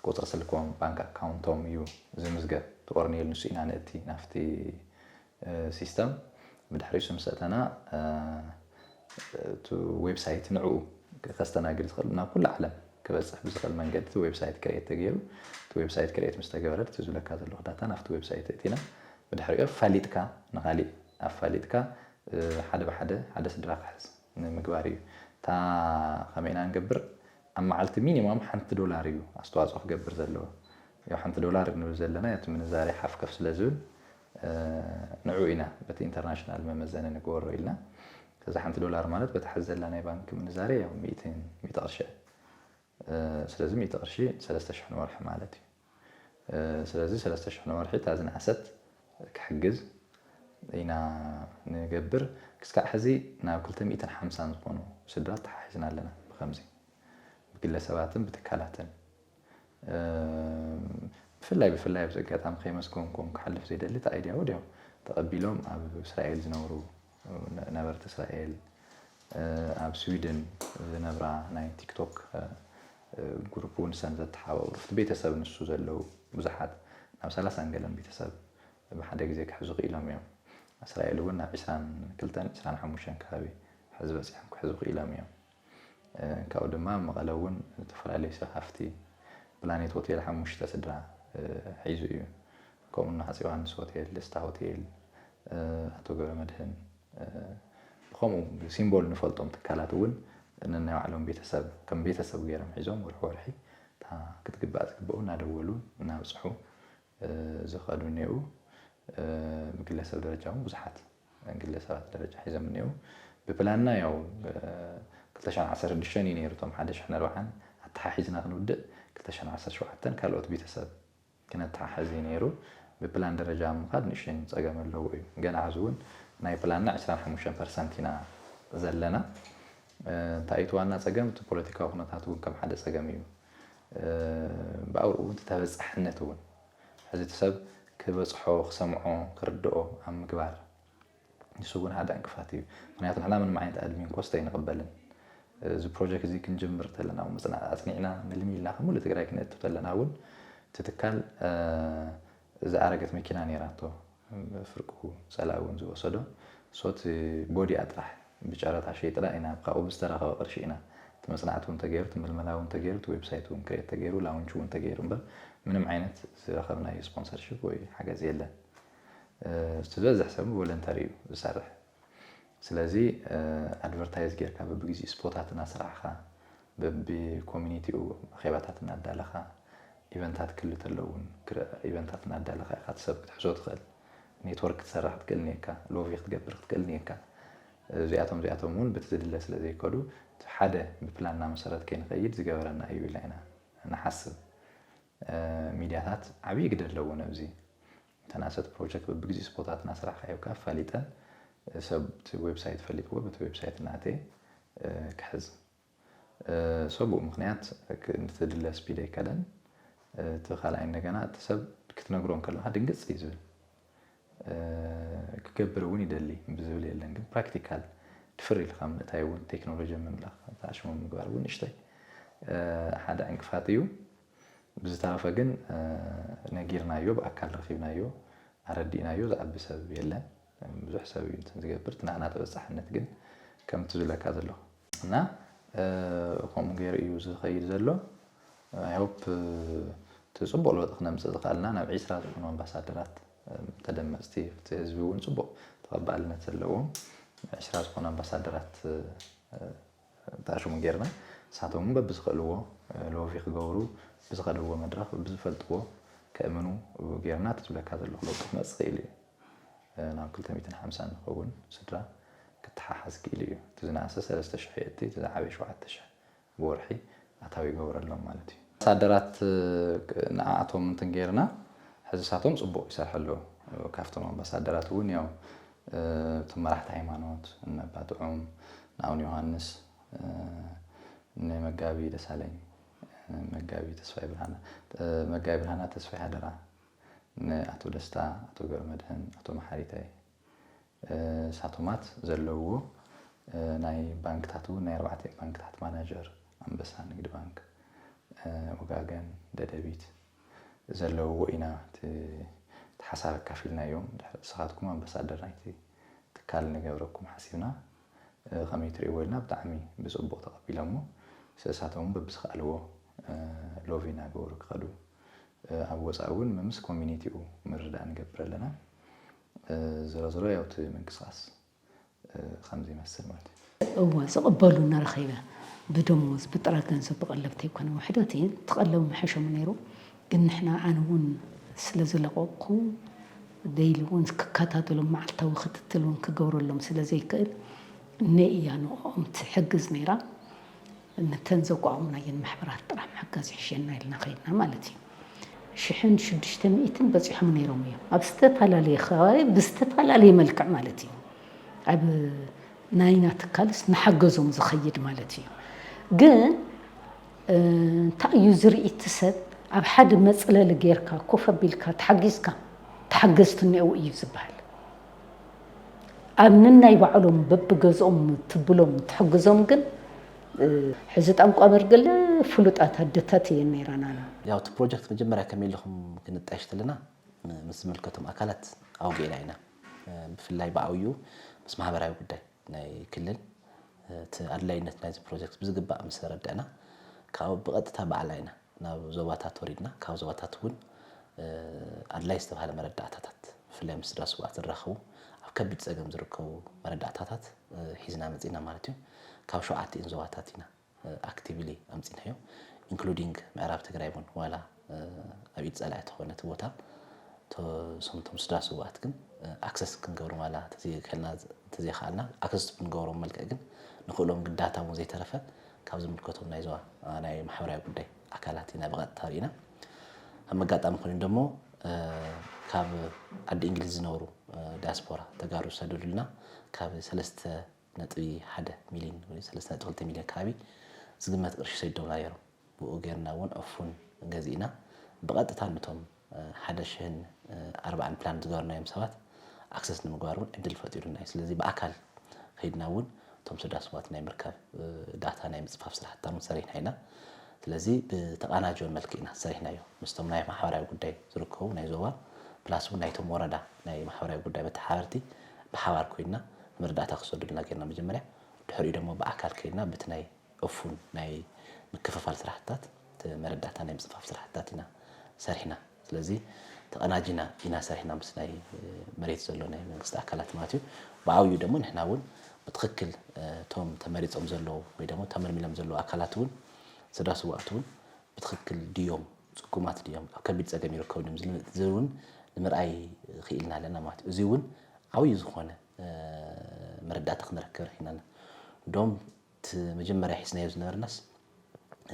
ቁፅሪ ስልኮም፣ ባንክ ኣካውንቶም እዩ ዝምዝገብ። ተቆርኒሉ ንሱ ኢና ነእቲ ናፍቲ ሲስተም። ብድሕሪኡ ስም ሰእተና እቲ ዌብሳይት ንዕኡ ከስተናግድ ዝኽእል ናብ ኩሉ ዓለም ክበፅሕ ብዝኽእል መንገዲ እቲ ዌብሳይት ክሬት ተገይሩ። እቲ ዌብሳይት ክሬት ምስ ተገበረ እቲ ዝብለካ ዘለኹ ዳታ ናብቲ ዌብሳይት እቲና ብድሕሪኡ ኣፋሊጥካ ንኻሊእ ኣፋሊጥካ ሓደ ብሓደ ሓደ ስድራ ክሕዝ ንምግባር እዩ። እታ ከመይ ኢና ንገብር? ኣብ መዓልቲ ሚኒማም ሓንቲ ዶላር እዩ ኣስተዋፅኦ ክገብር ዘለዎ። ያው ሓንቲ ዶላር ክንብል ዘለና እቲ ምንዛሬ ሓፍ ከፍ ስለ ዝብል ንዑ ኢና በቲ ኢንተርናሽናል መመዘኒ ንግበሮ ኢልና። ከዛ ሓንቲ ዶላር ማለት በታ ሕዚ ዘላ ናይ ባንክ ምንዛሬ ያው ሚእቲ ሚእቲ ቅርሺ። ስለዚ ሚእቲ ቅርሺ ሰለስተ ሽሕ ንወርሒ ማለት እዩ። ስለዚ ሰለስተ ሽሕ ንወርሒ እታ ዝነኣሰት ክሕግዝ ኢና ንገብር። ክስካዕ ሕዚ ናብ ክልተ ሚእትን ሓምሳን ዝኾኑ ስድራ ተሓሒዝና ኣለና። ብከምዚ ብግለሰባትን ብትካላትን ብፍላይ ብፍላይ ኣብዚ ኣጋጣሚ ከይመስገንኩም ክሓልፍ ዘይደሊ እቲ ኣይድያ ወዲያው ተቐቢሎም ኣብ እስራኤል ዝነብሩ ነበርቲ እስራኤል፣ ኣብ ስዊድን ዝነብራ ናይ ቲክቶክ ግሩፕ እውን ሰን ዘተሓባብሩ ፍቲ ቤተሰብ ንሱ ዘለዉ ብዙሓት ናብ ሰላሳን ገለን ቤተሰብ ብሓደ ግዜ ክሕዙ ክኢሎም እዮም። እስራኤል እውን ናብ ዕስራን ክልተን ዕስራን ሓሙሽተን ከባቢ ሕዚ በፂሖም ክሕዙ ክኢሎም እዮም። ካብኡ ድማ መቐለ እውን ዝተፈላለዩ ሰብ ሃፍቲ ፕላኔት ሆቴል ሓሙሽተ ስድራ ሒዙ እዩ። ከምኡ ንሃፂ ዮሃንስ ሆቴል፣ ደስታ ሆቴል፣ ኣቶ ገብረ መድህን ብኸምኡ ሲምቦል ንፈልጦም ትካላት እውን ነናይ ባዕሎም ቤተሰብ ከም ቤተሰብ ገይሮም ሒዞም ወርሒ ወርሒ እታ ክትግባእ ዝግበኡ እናደወሉ እናብፅሑ ዝኸዱ እኒአው። ብግለሰብ ደረጃ እውን ብዙሓት ግለሰባት ደረጃ ሒዞም እኒአው። ብፕላንና ያው ክልተ ሽሕን ዓሰርተ ሽዱሽተን እዩ ነይሩ እቶም ሓደ ሽሕን ኣርባዓን ኣተሓሒዝና ክንውድእ ክልተ ሽሕን ዓሰርተ ሸውዓተን ካልኦት ቤተሰብ ክነተሓሕዝ እዩ ነይሩ። ብፕላን ደረጃ ምኻድ ንእሽተን ፀገም ኣለዎ እዩ። ገና ሕዚ እውን ናይ ፕላንና ዕስራን ሓሙሽተን ፐርሰንት ኢና ዘለና። እንታይ እቲ ዋና ፀገም? እቲ ፖለቲካዊ ኩነታት እውን ከም ሓደ ፀገም እዩ። ብኣውርኡ እውን እቲ ተበፃሕነት እውን ሕዚ እቲ ሰብ ክበፅሖ፣ ክሰምዖ፣ ክርድኦ ኣብ ምግባር ንሱ እውን ሓደ ዕንቅፋት እዩ። ምክንያቱ ንሕና ምንም ዓይነት ኣድሚን ኮስት ኣይንቕበልን። እዚ ፕሮጀክት እዚ ክንጅምር ተለና፣ መፅና-፣ ኣፅኒዕና፣ መልሚልና፣ ከም ሙሉእ ትግራይ ክነእቱ ተለና እውን እቲ ትካል ዝኣረገት መኪና ነይራቶ። ፍርቁ ፀላኢ እውን ዝወሰዶ። ሶ እቲ ቦዲኣ ጥራሕ ብጨረታ ሸይጥና ኢና፣ ካብኡ ብዝተረኸበ ቅርሺ ኢና። እቲ መፅናዕቲ እውን ተገይሩ፣ እቲ ምልመላ እውን ተገይሩ፣ እቲ ዌብሳይት እውን ክሬት ተገይሩ፣ ላውንች እውን ተገይሩ እምበር ምንም ዓይነት ዝረኸብናዮ ስፖንሰርሺፕ ወይ ሓገዝ የለን። እቲ ዝበዝሕ ሰብ ቮለንተሪ እዩ ዝሰርሕ። ስለዚ ኣድቨርታይዝ ጌርካ በብግዜኡ ስፖታት እናሰራሕኻ በብኮሚኒቲኡ ኣኼባታት እናዳለኻ ኢቨንታት ክህሉ ተሎ እውን ኢቨንታት እናዳለኻ ኢኻ እቲ ሰብ ክትሕዞ ትኽእል። ኔትወርክ ክትሰርሕ ክትክእል እኒኤካ፣ ሎቢ ክትገብር ክትክእል እኒኤካ። እዚኣቶም እዚኣቶም እውን በቲ ዝድለ ስለ ዘይከዱ እቲ ሓደ ብፕላንና መሰረት ከይንኸይድ ዝገበረና እዩ ኢልና ኢና ንሓስብ። ሚድያታት ዓብዪ ግደ ኣለዎ ነብዚ። ተናሰት ፕሮጀክት በብግዜ ስፖታትና ስራሕካ ሂብካ ኣፋሊጠን ሰብ እቲ ዌብሳይት ፈሊጥዎ በቲ ዌብሳይት እናእተየ ክሕዝ። ሶ ብኡ ምክንያት ንትድለ ስፒድ ኣይከደን። እቲ ካልኣይ እንደገና እቲ ሰብ ክትነግሮ ከለኻ ድንግጽ እዩ ዝብል። ክገብር እውን ይደሊ ብዝብል የለን፣ ግን ፕራክቲካል ድፍር ኢልካ ምእታይ እውን ቴክኖሎጂ ምምላኽ ተኣሽሙ ምግባር እውን ንእሽተይ ሓደ ዕንቅፋት እዩ። ብዝተረፈ ግን ነጊርናዮ፣ ብኣካል ረኺብናዮ፣ ኣረዲእናዮ ዝዓቢ ሰብ የለን። ብዙሕ ሰብ እዩ እንትን ዝገብር፣ እቲ ናህና ተበፃሕነት ግን ከምቲ ዝብለካ ዘለኹ እና ከምኡ ገይሩ እዩ ዝኸይድ ዘሎ። I hope እቲ ፅቡቕ ለውጢ ክነምፅእ ዝኽኣልና ናብ ዒስራ ዝኾኑ ኣምባሳደራት ተደመፅቲ፣ እቲ ህዝቢ እውን ፅቡቕ ተቐባልነት ዘለዎም ዒስራ ዝኾኑ ኣምባሳደራት ተኣሽሙ ጌርና፣ ንሳቶም እውን በብዝኽእልዎ ሎቢ ክገብሩ፣ ብዝኸድዎ መድረኽ ብዝፈልጥዎ ከእምኑ ጌርና፣ እቲ ዝብለካ ዘለኹ ለውጢ ክመፅእ ክእል እዩ። ናብ ክልተ ሚእትን ሓምሳን ንኸውን ስድራ ክተሓሓዝ ክኢሉ እዩ። እቲ ዝነኣሰ ሰለስተ ሽሕ የእቲ፣ እቲ ዝዓበየ ሸውዓተ ሽሕ ብወርሒ ኣታዊ ይገብረሎም ማለት እዩ። ኣምባሳደራት ንኣኣቶም እንትን ጌርና፣ ሕዚ ሳቶም ፅቡቕ ይሰርሑ ኣለዉ። ካብቶም ኣምባሳደራት እውን ያው እቲ መራሕቲ ሃይማኖት፣ እነ ኣባ ጥዑም፣ ንኣቡነ ዮሃንስ፣ ንመጋቢ ደሳለኝ፣ መጋቢ ተስፋይ ብርሃና፣ መጋቢ ብርሃና ተስፋይ ሃደራ፣ ንኣቶ ደስታ፣ ኣቶ ገብረመድህን፣ ኣቶ መሓሪታይ፣ ሳቶማት ዘለውዎ ናይ ባንክታት እውን ናይ ኣርባዕተ ባንክታት ማናጀር፣ ኣንበሳ፣ ንግዲ ባንክ፣ ወጋገን፣ ደደቢት ዘለውዎ ኢና እቲ እቲ ሓሳብ ኣካፊልናዮም። ድሕሪ ንስኻትኩም ኣምባሳደር ናይቲ ትካል ንገብረኩም ሓሲብና፣ ከመይ ትርእይዎ ኢልና ብጣዕሚ ብፅቡቕ ተቐቢሎሞ። ንሳቶም እውን በብዝኸኣልዎ ሎቢ እናገበሩ ክኸዱ፣ ኣብ ወፃኢ እውን መምስ ኮሚኒቲኡ ምርዳእ ንገብር ኣለና። ዝሮ ዝሮ ያው እቲ ምንቅስቃስ ከምዚ ይመስል ማለት እዩ። እወ፣ ዝቕበሉኒ ረኺበ። ብደሞዝ፣ ብጥረ ገንዘብ፣ ብቐለብ ተይኮነ ውሕደት እየን። እቲ ቀለብ ምሐሾም ነይሩ። ግን ንሕና፣ ኣነ እውን ስለ ዝለቐቕኩ፣ ደይሊ እውን ክከታተሎም፣ መዓልታዊ ክትትል እውን ክገብረሎም ስለ ዘይክእል፣ እነ እያ ንዕኦም ትሕግዝ ነይራ። ነተን ዘቋቑምናየን ማሕበራት ጥራሕ ምሕጋዝ ይሕሸና ኢልና ከይድና ማለት እዩ። ሽሕን ሽዱሽተ ሚእትን በፂሖም ነይሮም እዮም። ኣብ ዝተፈላለየ ከባቢ ብዝተፈላለየ መልክዕ ማለት እዩ። ኣብ ናይና ትካልስ ንሓገዞም ዝኸይድ ማለት እዩ። ግን፣ እ፣ እንታይ እዩ ዝርኢ እቲ ሰብ? ኣብ ሓደ መፅለሊ ጌርካ፣ ኮፍ ኣቢልካ፣ ተሓጊዝካ፣ ተሓገዝቲ እኒአው እዩ ዝበሃል። ኣብ ንናይ ባዕሎም በብገዝኦም ትብሎም ትሕግዞም ግን፣ እ፣ ሕዚ ጣንቋ በርገለ ፍሉጣት ኣደታት እየን ነይረናና። ያው እቲ ፕሮጀክት መጀመርያ ከመይ ኢልኩም ክንጣየሽ ተለና፣ ም-፣ ምስ ዝምልከቶም ኣካላት ኣውጊእና ኢና። እ፣ ብፍላይ ብዓብዩ ምስ ማሕበራዊ ጉዳይ ናይ ክልል፣ እ፣ እቲ ኣድላይነት ናይዚ ፕሮጀክት ብዝግባእ ምስ ተረድእና፣ ካብኡ ብቐጥታ ባዕልና ኢና ናብ ዞባታት ወሪድና፣ ካብ ዞባታት እውን፣ እ፣ ኣድላይ ዝተባሃለ መረዳእታታት፣ ብፍላይ ምስ ስድራ ስውኣት ዝራኸቡ፣ ኣብ ከቢድ ጸገም ዝርከቡ መረዳእታታት፣ እ፣ ሒዝና መጺእና ማለት እዩ። ካብ ሸውዓቲኤን ዞባታት ኢና፣ እ፣ ኣክቲቭሊ ኣምጺእናዮ፣ ኢንክሉዲንግ ምዕራብ ትግራይ እውን፣ ዋላ፣ እ፣ ኣብ ኢድ ጸላኢ ተኾነ እቲ ቦታ፣ ቶ-፣ ሶምቶም ስድራ ስውኣት ግን፣ እ፣ ኣክሰስ ክንገብሮም ዋላ ተዘይከልና፣ ተዘይከኣልና፣ ኣክሰስ ብንገብሮም መልክዕ ግን ንኽእሎም ግን ዳታ እውን ዘይተረፈ ካብ ዝምልከቶም ናይ ዞባ፣ እ፣ ናይ ማሕበራዊ ጉዳይ ኣካላት ኢና ብቐጥታ ርኢና። ኣብ መጋጣሚ ኮይኑ ደሞ፣ እ፣ ካብ ዓዲ እንግሊዝ ዝነብሩ፣ እ፣ ዲያስፖራ ተጋሩ ዝሰደዱልና ካብ ሰለስተ ነጥቢ ሓደ ሚልዮን ወይ ሰለስተ ነጥቢ ክልተ ሚልዮን ከባቢ ዝግመት ቅርሺ ሰዲዶምና ነይሮም። ብኡ ጌርና እውን ኦፉን ገዚእና ብቐጥታ ነቶም፣ እ፣ ሓደ ሽሕን፣ እ፣ ኣርባዓን ፕላን ዝገበርናዮም ሰባት ኣክሰስ ንምግባር እውን ዕድል ፈጢሩልና እዩ። ስለዚ ብኣካል ከይድና እውን እቶም ስድራ ስውኣት ናይ ምርካብ፣ እ፣ ዳታ ናይ ምጽፋፍ ስራሕትና እውን ሰሪሕና ኢና። ስለዚ ብተቐናጀወ መልክዕ ኢና ሰሪሕናዮ። ምስቶም ናይ ማሕበራዊ ጉዳይ ዝርከቡ ናይ ዞባ ፕላስ እውን ናይቶም ወረዳ ናይ ማሕበራዊ ጉዳይ መተሓባበርቲ ብሓባር ኮይንና መረዳእታ ክሰዱልና ጌርና መጀመርያ። ድሕሪኡ ደሞ ብኣካል ከይድና በቲ ናይ እፉን ናይ ምክፍፋል ስራሕትታት፣ እቲ መረዳእታ ናይ ምጽፋፍ ስራሕትታት ኢና ሰሪሕና። ስለዚ ተቐናጂና ኢና ሰሪሕና ምስ ናይ መሬት ዘሎ ናይ መንግስቲ ኣካላት ማለት እዩ። ብዓብዩ ደሞ ንሕና እውን ብትኽክል፣ እ፣ እቶም ተመሪጾም ዘለዉ ወይ ደሞ ተመልሚሎም ዘለዉ ኣካላት እውን ስድራ ስውኣት እውን ብትኽክል ድዮም፣ ጽጉማት ድዮም፣ ኣብ ከቢድ ጸገም ይርከቡ ድዮም ዝብል እውን ንምርኣይ ክኢልና ኣለና ማለት እዩ። እዚ እውን ዓብዩ ዝኾነ፣ እ፣ መረዳእታ ክንረክብ ረኺብና ኣለና። እንደውም እቲ መጀመርያ ሒዝናዮ ዝነበርናስ፣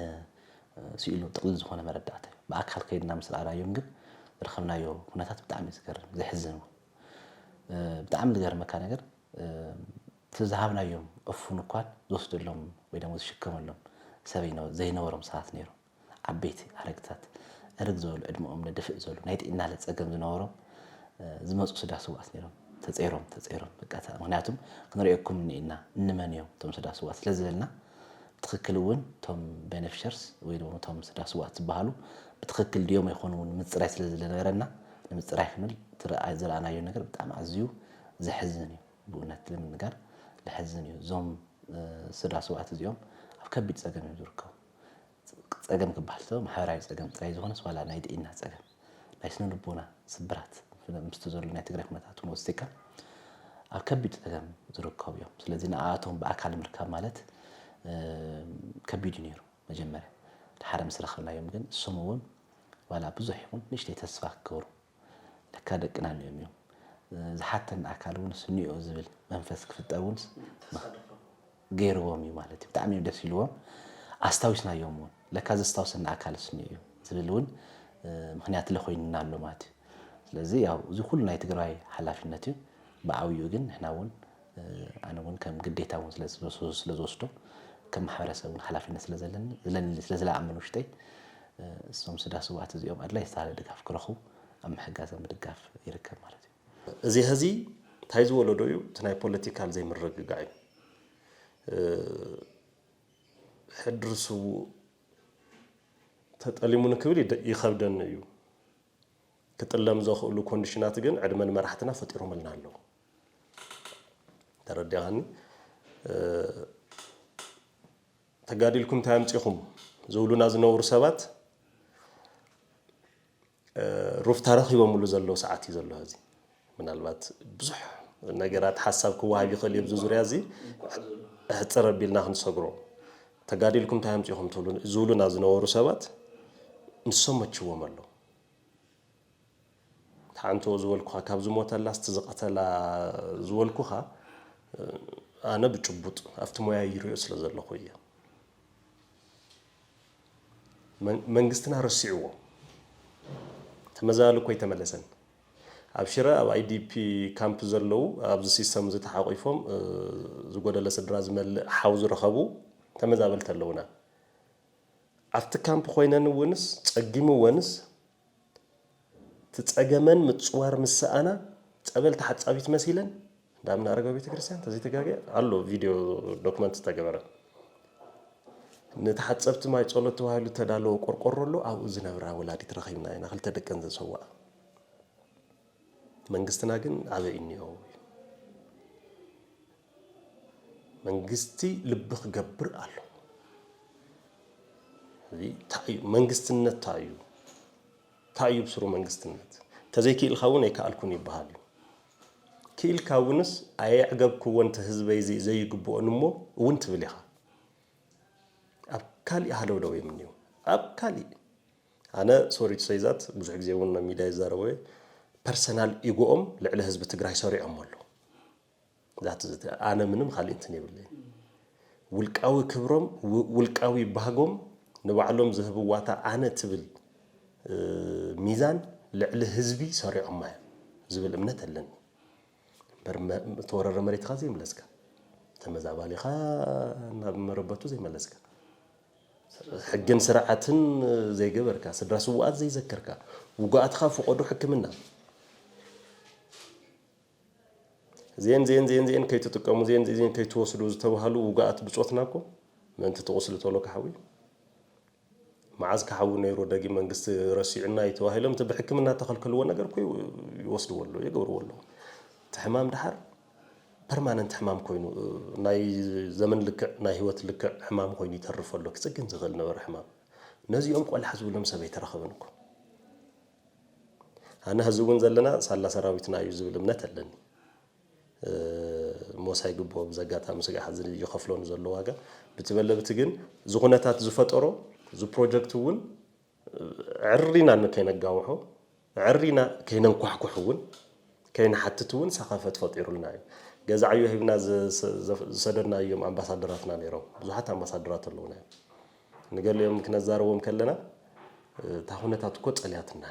እ፣ ስኢሉ ጥቕልል ዝኾነ መረዳእታ እዩ። ብኣካል ከይድና ምስ ረኣናዮም ግን ዝረኸብናዮ ኩነታት ብጣዕሚ እዩ ዝገርም፣ ዘሕዝን እውን። እ፣ ብጣዕሚ ዝገርመካ ነገር፣ እ፣ እቲ ዝሃብናዮም እፉን እኳን ዝወስደሎም ወይ ደሞ ዝሽከመሎም ሰብ ዘይነ-፣ ዘይነበሮም ሰባት ነይሮም። ዓበይቲ ኣረግታት፣ ዕርግ ዝበሉ ዕድመኦም ንድፍእ ዝበሉ ናይ ጥዕና ጸገም ዝነበሮም ዝመፁ ስዳ ስውኣት ነይሮም። ተፀይሮም ተፀይሮም በቃ ምክንያቱም ክንሪኦኩም እኒኢና እንመን እዮም እቶም ስዳ ስውኣት ስለዝበልና ብትክክል እውን እቶም ቤነፊሸርስ ወይ ድማ እቶም ስዳ ስውኣት ዝበሃሉ ብትክክል ድዮም ኣይኮኑ እውን ምፅራይ ስለዝነበረና ንምፅራይ ክንብል ዝረኣናዮ ነገር ብጣዕሚ ኣዝዩ ዘሕዝን እዩ። ብእውነት ንምንጋር ዘሕዝን እዩ። እዞም ስዳ ስውኣት እዚኦም ኣብ ከቢድ ፀገም እዮም ዝርከቡ። ፀገም ክበሃል ተሎ ማሕበራዊ ፀገም ጥራይ ዝኾነስ ዋላ ናይ ጥዒና ፀገም ናይ ስነ ልቦና ስብራት ምስቲ ዘሎ ናይ ትግራይ ኩነታት እውን ወሲድካ ኣብ ከቢድ ፀገም ዝርከቡ እዮም። ስለዚ ንኣቶም ብኣካል ምርካብ ማለት ከቢድ እዩ ነይሩ መጀመርያ። ድሓር ምስ ረኸብናዮም ግን እሶም እውን ዋላ ብዙሕ ይኹን ንእሽተይ ተስፋ ክገብሩ ለካ ደቅና እኒኦም እዮም ዝሓተና ኣካል እውን ስኒኦ ዝብል መንፈስ ክፍጠር እውን ገይርዎም እዩ ማለት እዩ። ብጣዕሚ ደስ ኢልዎም ኣስታዊስናዮም እውን ለካ ዘስታውሰና ኣካል ስኒኦ እዩ ዝብል እውን ምክንያት ለኮይንና ኣሎ ማለት እዩ። ስለዚ ያው እዚ ኩሉ ናይ ትግራይ ሓላፊነት እዩ። ብዓብይኡ ግን ንሕና እውን ኣነ እውን ከም ግዴታ እውን ስለዝወስዶ ከም ማሕበረሰብ እውን ሓላፊነት ስለዘለኒ ስለዝለኣምን ውሽጠይ እሶም ስዳ ስውኣት እዚኦም ኣድላይ ዝተባሃለ ድጋፍ ክረኽቡ ኣብ ምሕጋዝ ኣብ ምድጋፍ ይርከብ ማለት እዩ። እዚ ሕዚ እንታይ ዝወለዶ እዩ? እቲ ናይ ፖለቲካል ዘይምርግጋዕ እዩ። ሕድሪ ስዉእ ተጠሊሙ ንክብል ይኸብደኒ እዩ። ክጥለም ዘኽእሉ ኮንዲሽናት ግን ዕድመ ንመራሕትና ፈጢሮምልና ኣለዉ። ተረዲኻኒ? ተጋዲልኩም እንታይ ኣምፂኹም ዝብሉና ዝነበሩ ሰባት ሩፍታ ረኺቦምሉ ዘለዉ ሰዓት እዩ ዘሎ ሕዚ። ምናልባት ብዙሕ ነገራት ሓሳብ ክወሃብ ይኽእል እዩ ኣብዚ ዙርያ እዚ። ሕፅር ኣቢልና ክንሰግሮ ተጋዲልኩም እንታይ ኣምፂኹም ዝብሉና ዝነበሩ ሰባት ንሶም መችዎም ኣሎ። ተዓንቶ ዝበልኩኻ ካብ ዝሞተላስ ትዝቐተላ ዝበልኩኻ ኣነ ብጭቡጥ ኣብቲ ሞያ ይሪኦ ስለ ዘለኹ እየ። መንግስትና ረሲዕዎ ተመዛበሊ እኮ ኣይተመለሰን። ኣብ ሽረ ኣብ ኣይዲፒ ካምፕ ዘለዉ ኣብዚ ሲስተም እዚ ተሓቂፎም ዝጎደለ ስድራ ዝመልእ ሓው ዝረኸቡ ተመዛበልቲ ኣለዉና። ኣብቲ ካምፕ ኮይነን እውንስ ጸጊምወንስ እቲ ጸገመን ምጽዋር ምስ ሰኣና ጸበል ተሓጻቢት መሲለን እንዳ ኣብነ ኣረጋዊ ቤተክርስትያን ተዘይተጋግየ ኣሎ ቪድዮ ዶክመንት ዝተገበረ ንተሓጸብቲ ማይ ጸሎት ተባሂሉ ተዳለወ ቆርቆሮ ኣሎ ኣብኡ ዝነብራ ወላዲት ረኺብና ኢና ክልተ ደቀን ዘሰውኣ መንግስትና ግን ኣበይ እኒኦ መንግስቲ ልቢ ክገብር ኣሎ መንግስትነት ታይ እዩ ታይ እዩ ብስሩ መንግስትነት ተዘይክኢልካ እውን ኣይከኣልኩን ይበሃል እዩ ክኢልካ እውንስ ኣየዕገብክዎ ነቲ ህዝበይ እዚ ዘይግብኦን እሞ እውን ትብል ኢኻ ኣብ ካሊእ ሃለውለው እዮም እኒው ኣብ ካሊእ ኣነ sorry to say that ብዙሕ ግዜ እውን ኣብ ሚድያ ይዛረቦ እየ personal ኢጎኦም ልዕሊ ህዝቢ ትግራይ ሰሪዖሞ ኣለዉ ኣነ ምንም ካሊእ እንትን የብለይን ውልቃዊ ክብሮም ውልቃዊ ባህጎም ንባዕሎም ዝህብዋ እታ ኣነ ትብል ሚዛን ልዕሊ ህዝቢ ሰሪዖማ እዮም ዝብል እምነት ኣለኒ እምበር ዝተወረረ መሬትካ ዘይምለስካ ተመዛባሊኻ ናብ መረበቱ ዘይመለስካ ሕግን ስርዓትን ዘይገበርካ ስድራ ስውኣት ዘይዘከርካ ውጉኣትካ ፍቆዶ ሕክምና ዜን ዜን ዜን ዜን ከይትጥቀሙ ዜን ዜን ከይትወስዱ ዝተባሃሉ ውጉኣት ብፆትና እኮ ምእንቲ ትቑስሊ ተሎ ክሓዊ መዓዝ ክሓዊ ነይሩ ደጊ መንግስቲ ረሲዑና እዩ ተባሂሎም እቲ ብሕክምና ተኸልከልዎ ነገር እኮ ይወስድዎ ኣለዉ የገብርዎ ኣለዉ እቲ ሕማም ድሓር ፐርማነንት ሕማም ኮይኑ ናይ ዘመን ልክዕ ናይ ህይወት ልክዕ ሕማም ኮይኑ ይተርፍ ኣሎ ክፅግን ዝኽእል ነበረ ሕማም ነዚኦም ቆልዓ ዝብሎም ሰብ ኣይተረኸበን እኮ ኣነ ሕዚ እውን ዘለና ሳላ ሰራዊትና እዩ ዝብል እምነት ኣለኒ ሞሳ ይግብኦ ብዚ ኣጋጣሚ ስጋዕ ሕዚ ይኸፍሎ ንዘሎ ዋጋ ብቲ በለ ብቲ ግን እዚ ኩነታት ዝፈጠሮ እዚ ፕሮጀክት እውን ዕሪና ከይነጋውሖ ዕሪና ከይነንኳሕኩሕ እውን ከይንሓትት እውን ሰኸፈት ፈጢሩልና እዩ ገዛ ዕዮ ሂብና ዝሰደድናዮም ኣምባሳደራትና ነይሮም ብዙሓት ኣምባሳደራት ኣለውና እዮም ንገሊኦም ክነዛረቦም ከለና እታ ኩነታት እኮ ፀልያትና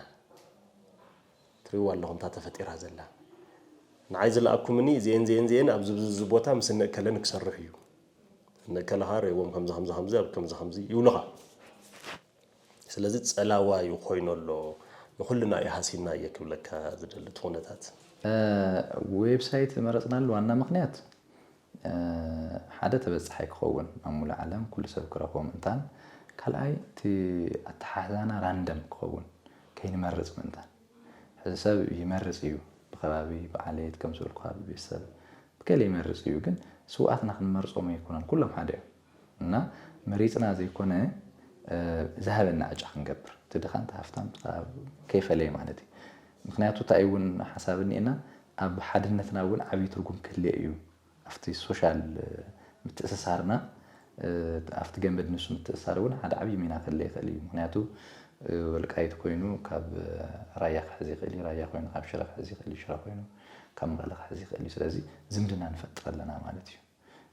ትሪእዋ ኣለኹም እታ ተፈጢራ ዘላ ንዓይ ዝለኣኩምኒ እዚኤን ዚኤን ዚኤን ኣብዚ ብዝዚ ቦታ ምስ እነእከለን ክሰርሕ እዩ እነእከለኻ ርእዎም ከምዚ ከምዚ ከምዚ ኣብ ከምዚ ከምዚ ይብሉኻ ስለዚ ጸላዋ እዩ ኮይኑ ኣሎ። ንኹልና እዩ ሃሲና እየ ክብለካ ዝደሊ እቲ ኩነታት። ዌብሳይት መረፅናሉ ዋና ምክንያት ሓደ ተበፃሓይ ክኸውን ኣብ ሙሉእ ዓለም ኩሉ ሰብ ክረኽቦ ምእንታን፣ ካልኣይ እቲ ኣተሓሕዛና ራንደም ክኸውን ከይንመርፅ ምእንታን። ሕዚ ሰብ ይመርፅ እዩ፣ ብከባቢ ብዓሌት ከም ዝበልኩ ቤተሰብ ብገለ ይመርፅ እዩ፣ ግን ስውኣትና ክንመርፆም ኣይኮነን፣ ኩሎም ሓደ እዮም። እና መሪፅና ዘይኮነ ዝሃበና ዕጫ ክንገብር፣ እቲ ድኻ እንተ ሃፍታም ከይፈለየ ማለት እዩ። ምክንያቱ እንታይ እውን ሓሳብ እኒኤና ኣብ ሓድነትና እውን ዓብዪ ትርጉም ክህልየ እዩ። ኣብቲ ሶሻል ምትእስሳርና ኣብቲ ገመድ ንሱ ምትእስሳር እውን ሓደ ዓብዪ ሚና ክህልየ ይኽእል እዩ። ምክንያቱ ወልቃይት ኮይኑ ካብ ራያ ክሕዝ ይኽእል እዩ፣ ራያ ኮይኑ ካብ ሽረ ክሕዝ ይኽእል እዩ፣ ሽረ ኮይኑ ካብ መቐለ ክሕዝ ይኽእል እዩ። ስለዚ ዝምድና ንፈጥር ኣለና ማለት እዩ።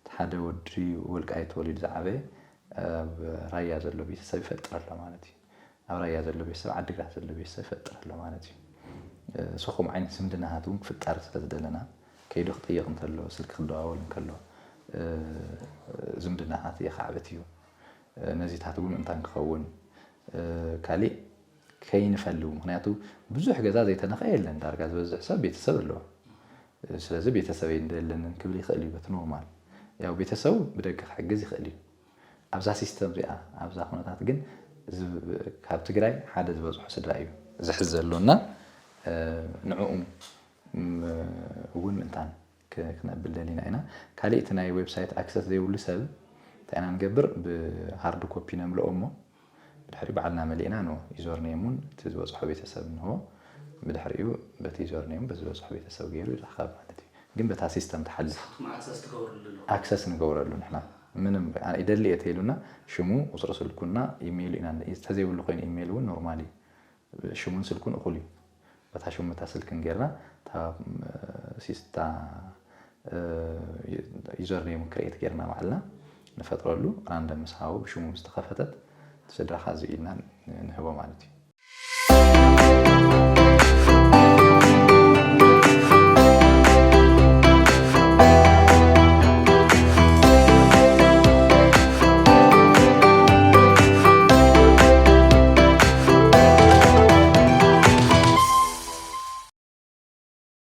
እቲ ሓደ ወዲ ወልቃይት ተወሊዱ ዝዓበየ ኣብ ራያ ዘሎ ቤተሰብ ይፈጥር ኣሎ ማለት እዩ። ኣብ ራያ ዘሎ ቤተሰብ ዓዲግራት ዘሎ ቤተሰብ ይፈጥር ኣሎ ማለት እዩ። እሱ ከምኡ ዓይነት ዝምድናታት እውን ክፍጠር ስለ ዝደለና ከይዱ ክጥይቕ እንተሎ፣ ስልኪ ክደዋወል እንከሎ፣ ዝምድናታት የኻዕብት እዩ። ነዚታት እውን ምእንታን ክኸውን ካሊእ ከይንፈልው፣ ምክንያቱ ብዙሕ ገዛ ዘይተነኸ የለን፣ ዳርጋ ዝበዝሕ ሰብ ቤተሰብ ኣለዎ። ስለዚ ቤተሰበይ እንደለንን ክብል ይኽእል እዩ በቲ ኖርማል። ያው ቤተሰቡ ብደገ ክሕግዝ ይኽእል እዩ ኣብዛ ሲስተም እዚኣ። ኣብዛ ኩነታት ግን ካብ ትግራይ ሓደ ዝበፅሖ ስድራ እዩ ዝሕዝ ዘሎ እና ንዕኡ እውን ምእንታን ክነብል ደሊና ኢና። ካሊእ እቲ ናይ ዌብሳይት ኣክሰስ ዘይብሉ ሰብ እንታይ ኢና ንገብር? ብሃርድ ኮፒ ነምልኦ እሞ ብድሕሪ ባዕልና መሊእና ን ዩዘር ኔሙን እቲ ዝበፅሖ ቤተሰብ ንህቦ። ብድሕሪኡ በቲ ዩዘር ኔሙ በዝበፅሖ ቤተሰብ ገይሩ ይረኸብ ማለት እዩ። ግን በታ ሲስተም ትሓልፍ ንስኻትኩም ኣክሰስ ትገብርሉ ኣለኹም። ኣክሰስ ንገብረሉ ንሕና ምንም ይደሊ እየ ተይሉና ሽሙ ቁፅሪ ስልኩና ኢሜይሉ ኢና ተዘይብሉ ኮይኑ ኢሜይል እውን ኖርማሊ ሽሙን ስልኩን እኹል እዩ። በታ ሽሙ እታ ስልክን ጌርና እታ ሲስታ ዩዘር ኔም ክሬት ጌርና ባዕልና ንፈጥረሉ ራንደም ምስ ሃቡ ብሽሙ ምስ ተኸፈተት ስድራኻ እዚ ኢልና ንህቦ ማለት እዩ።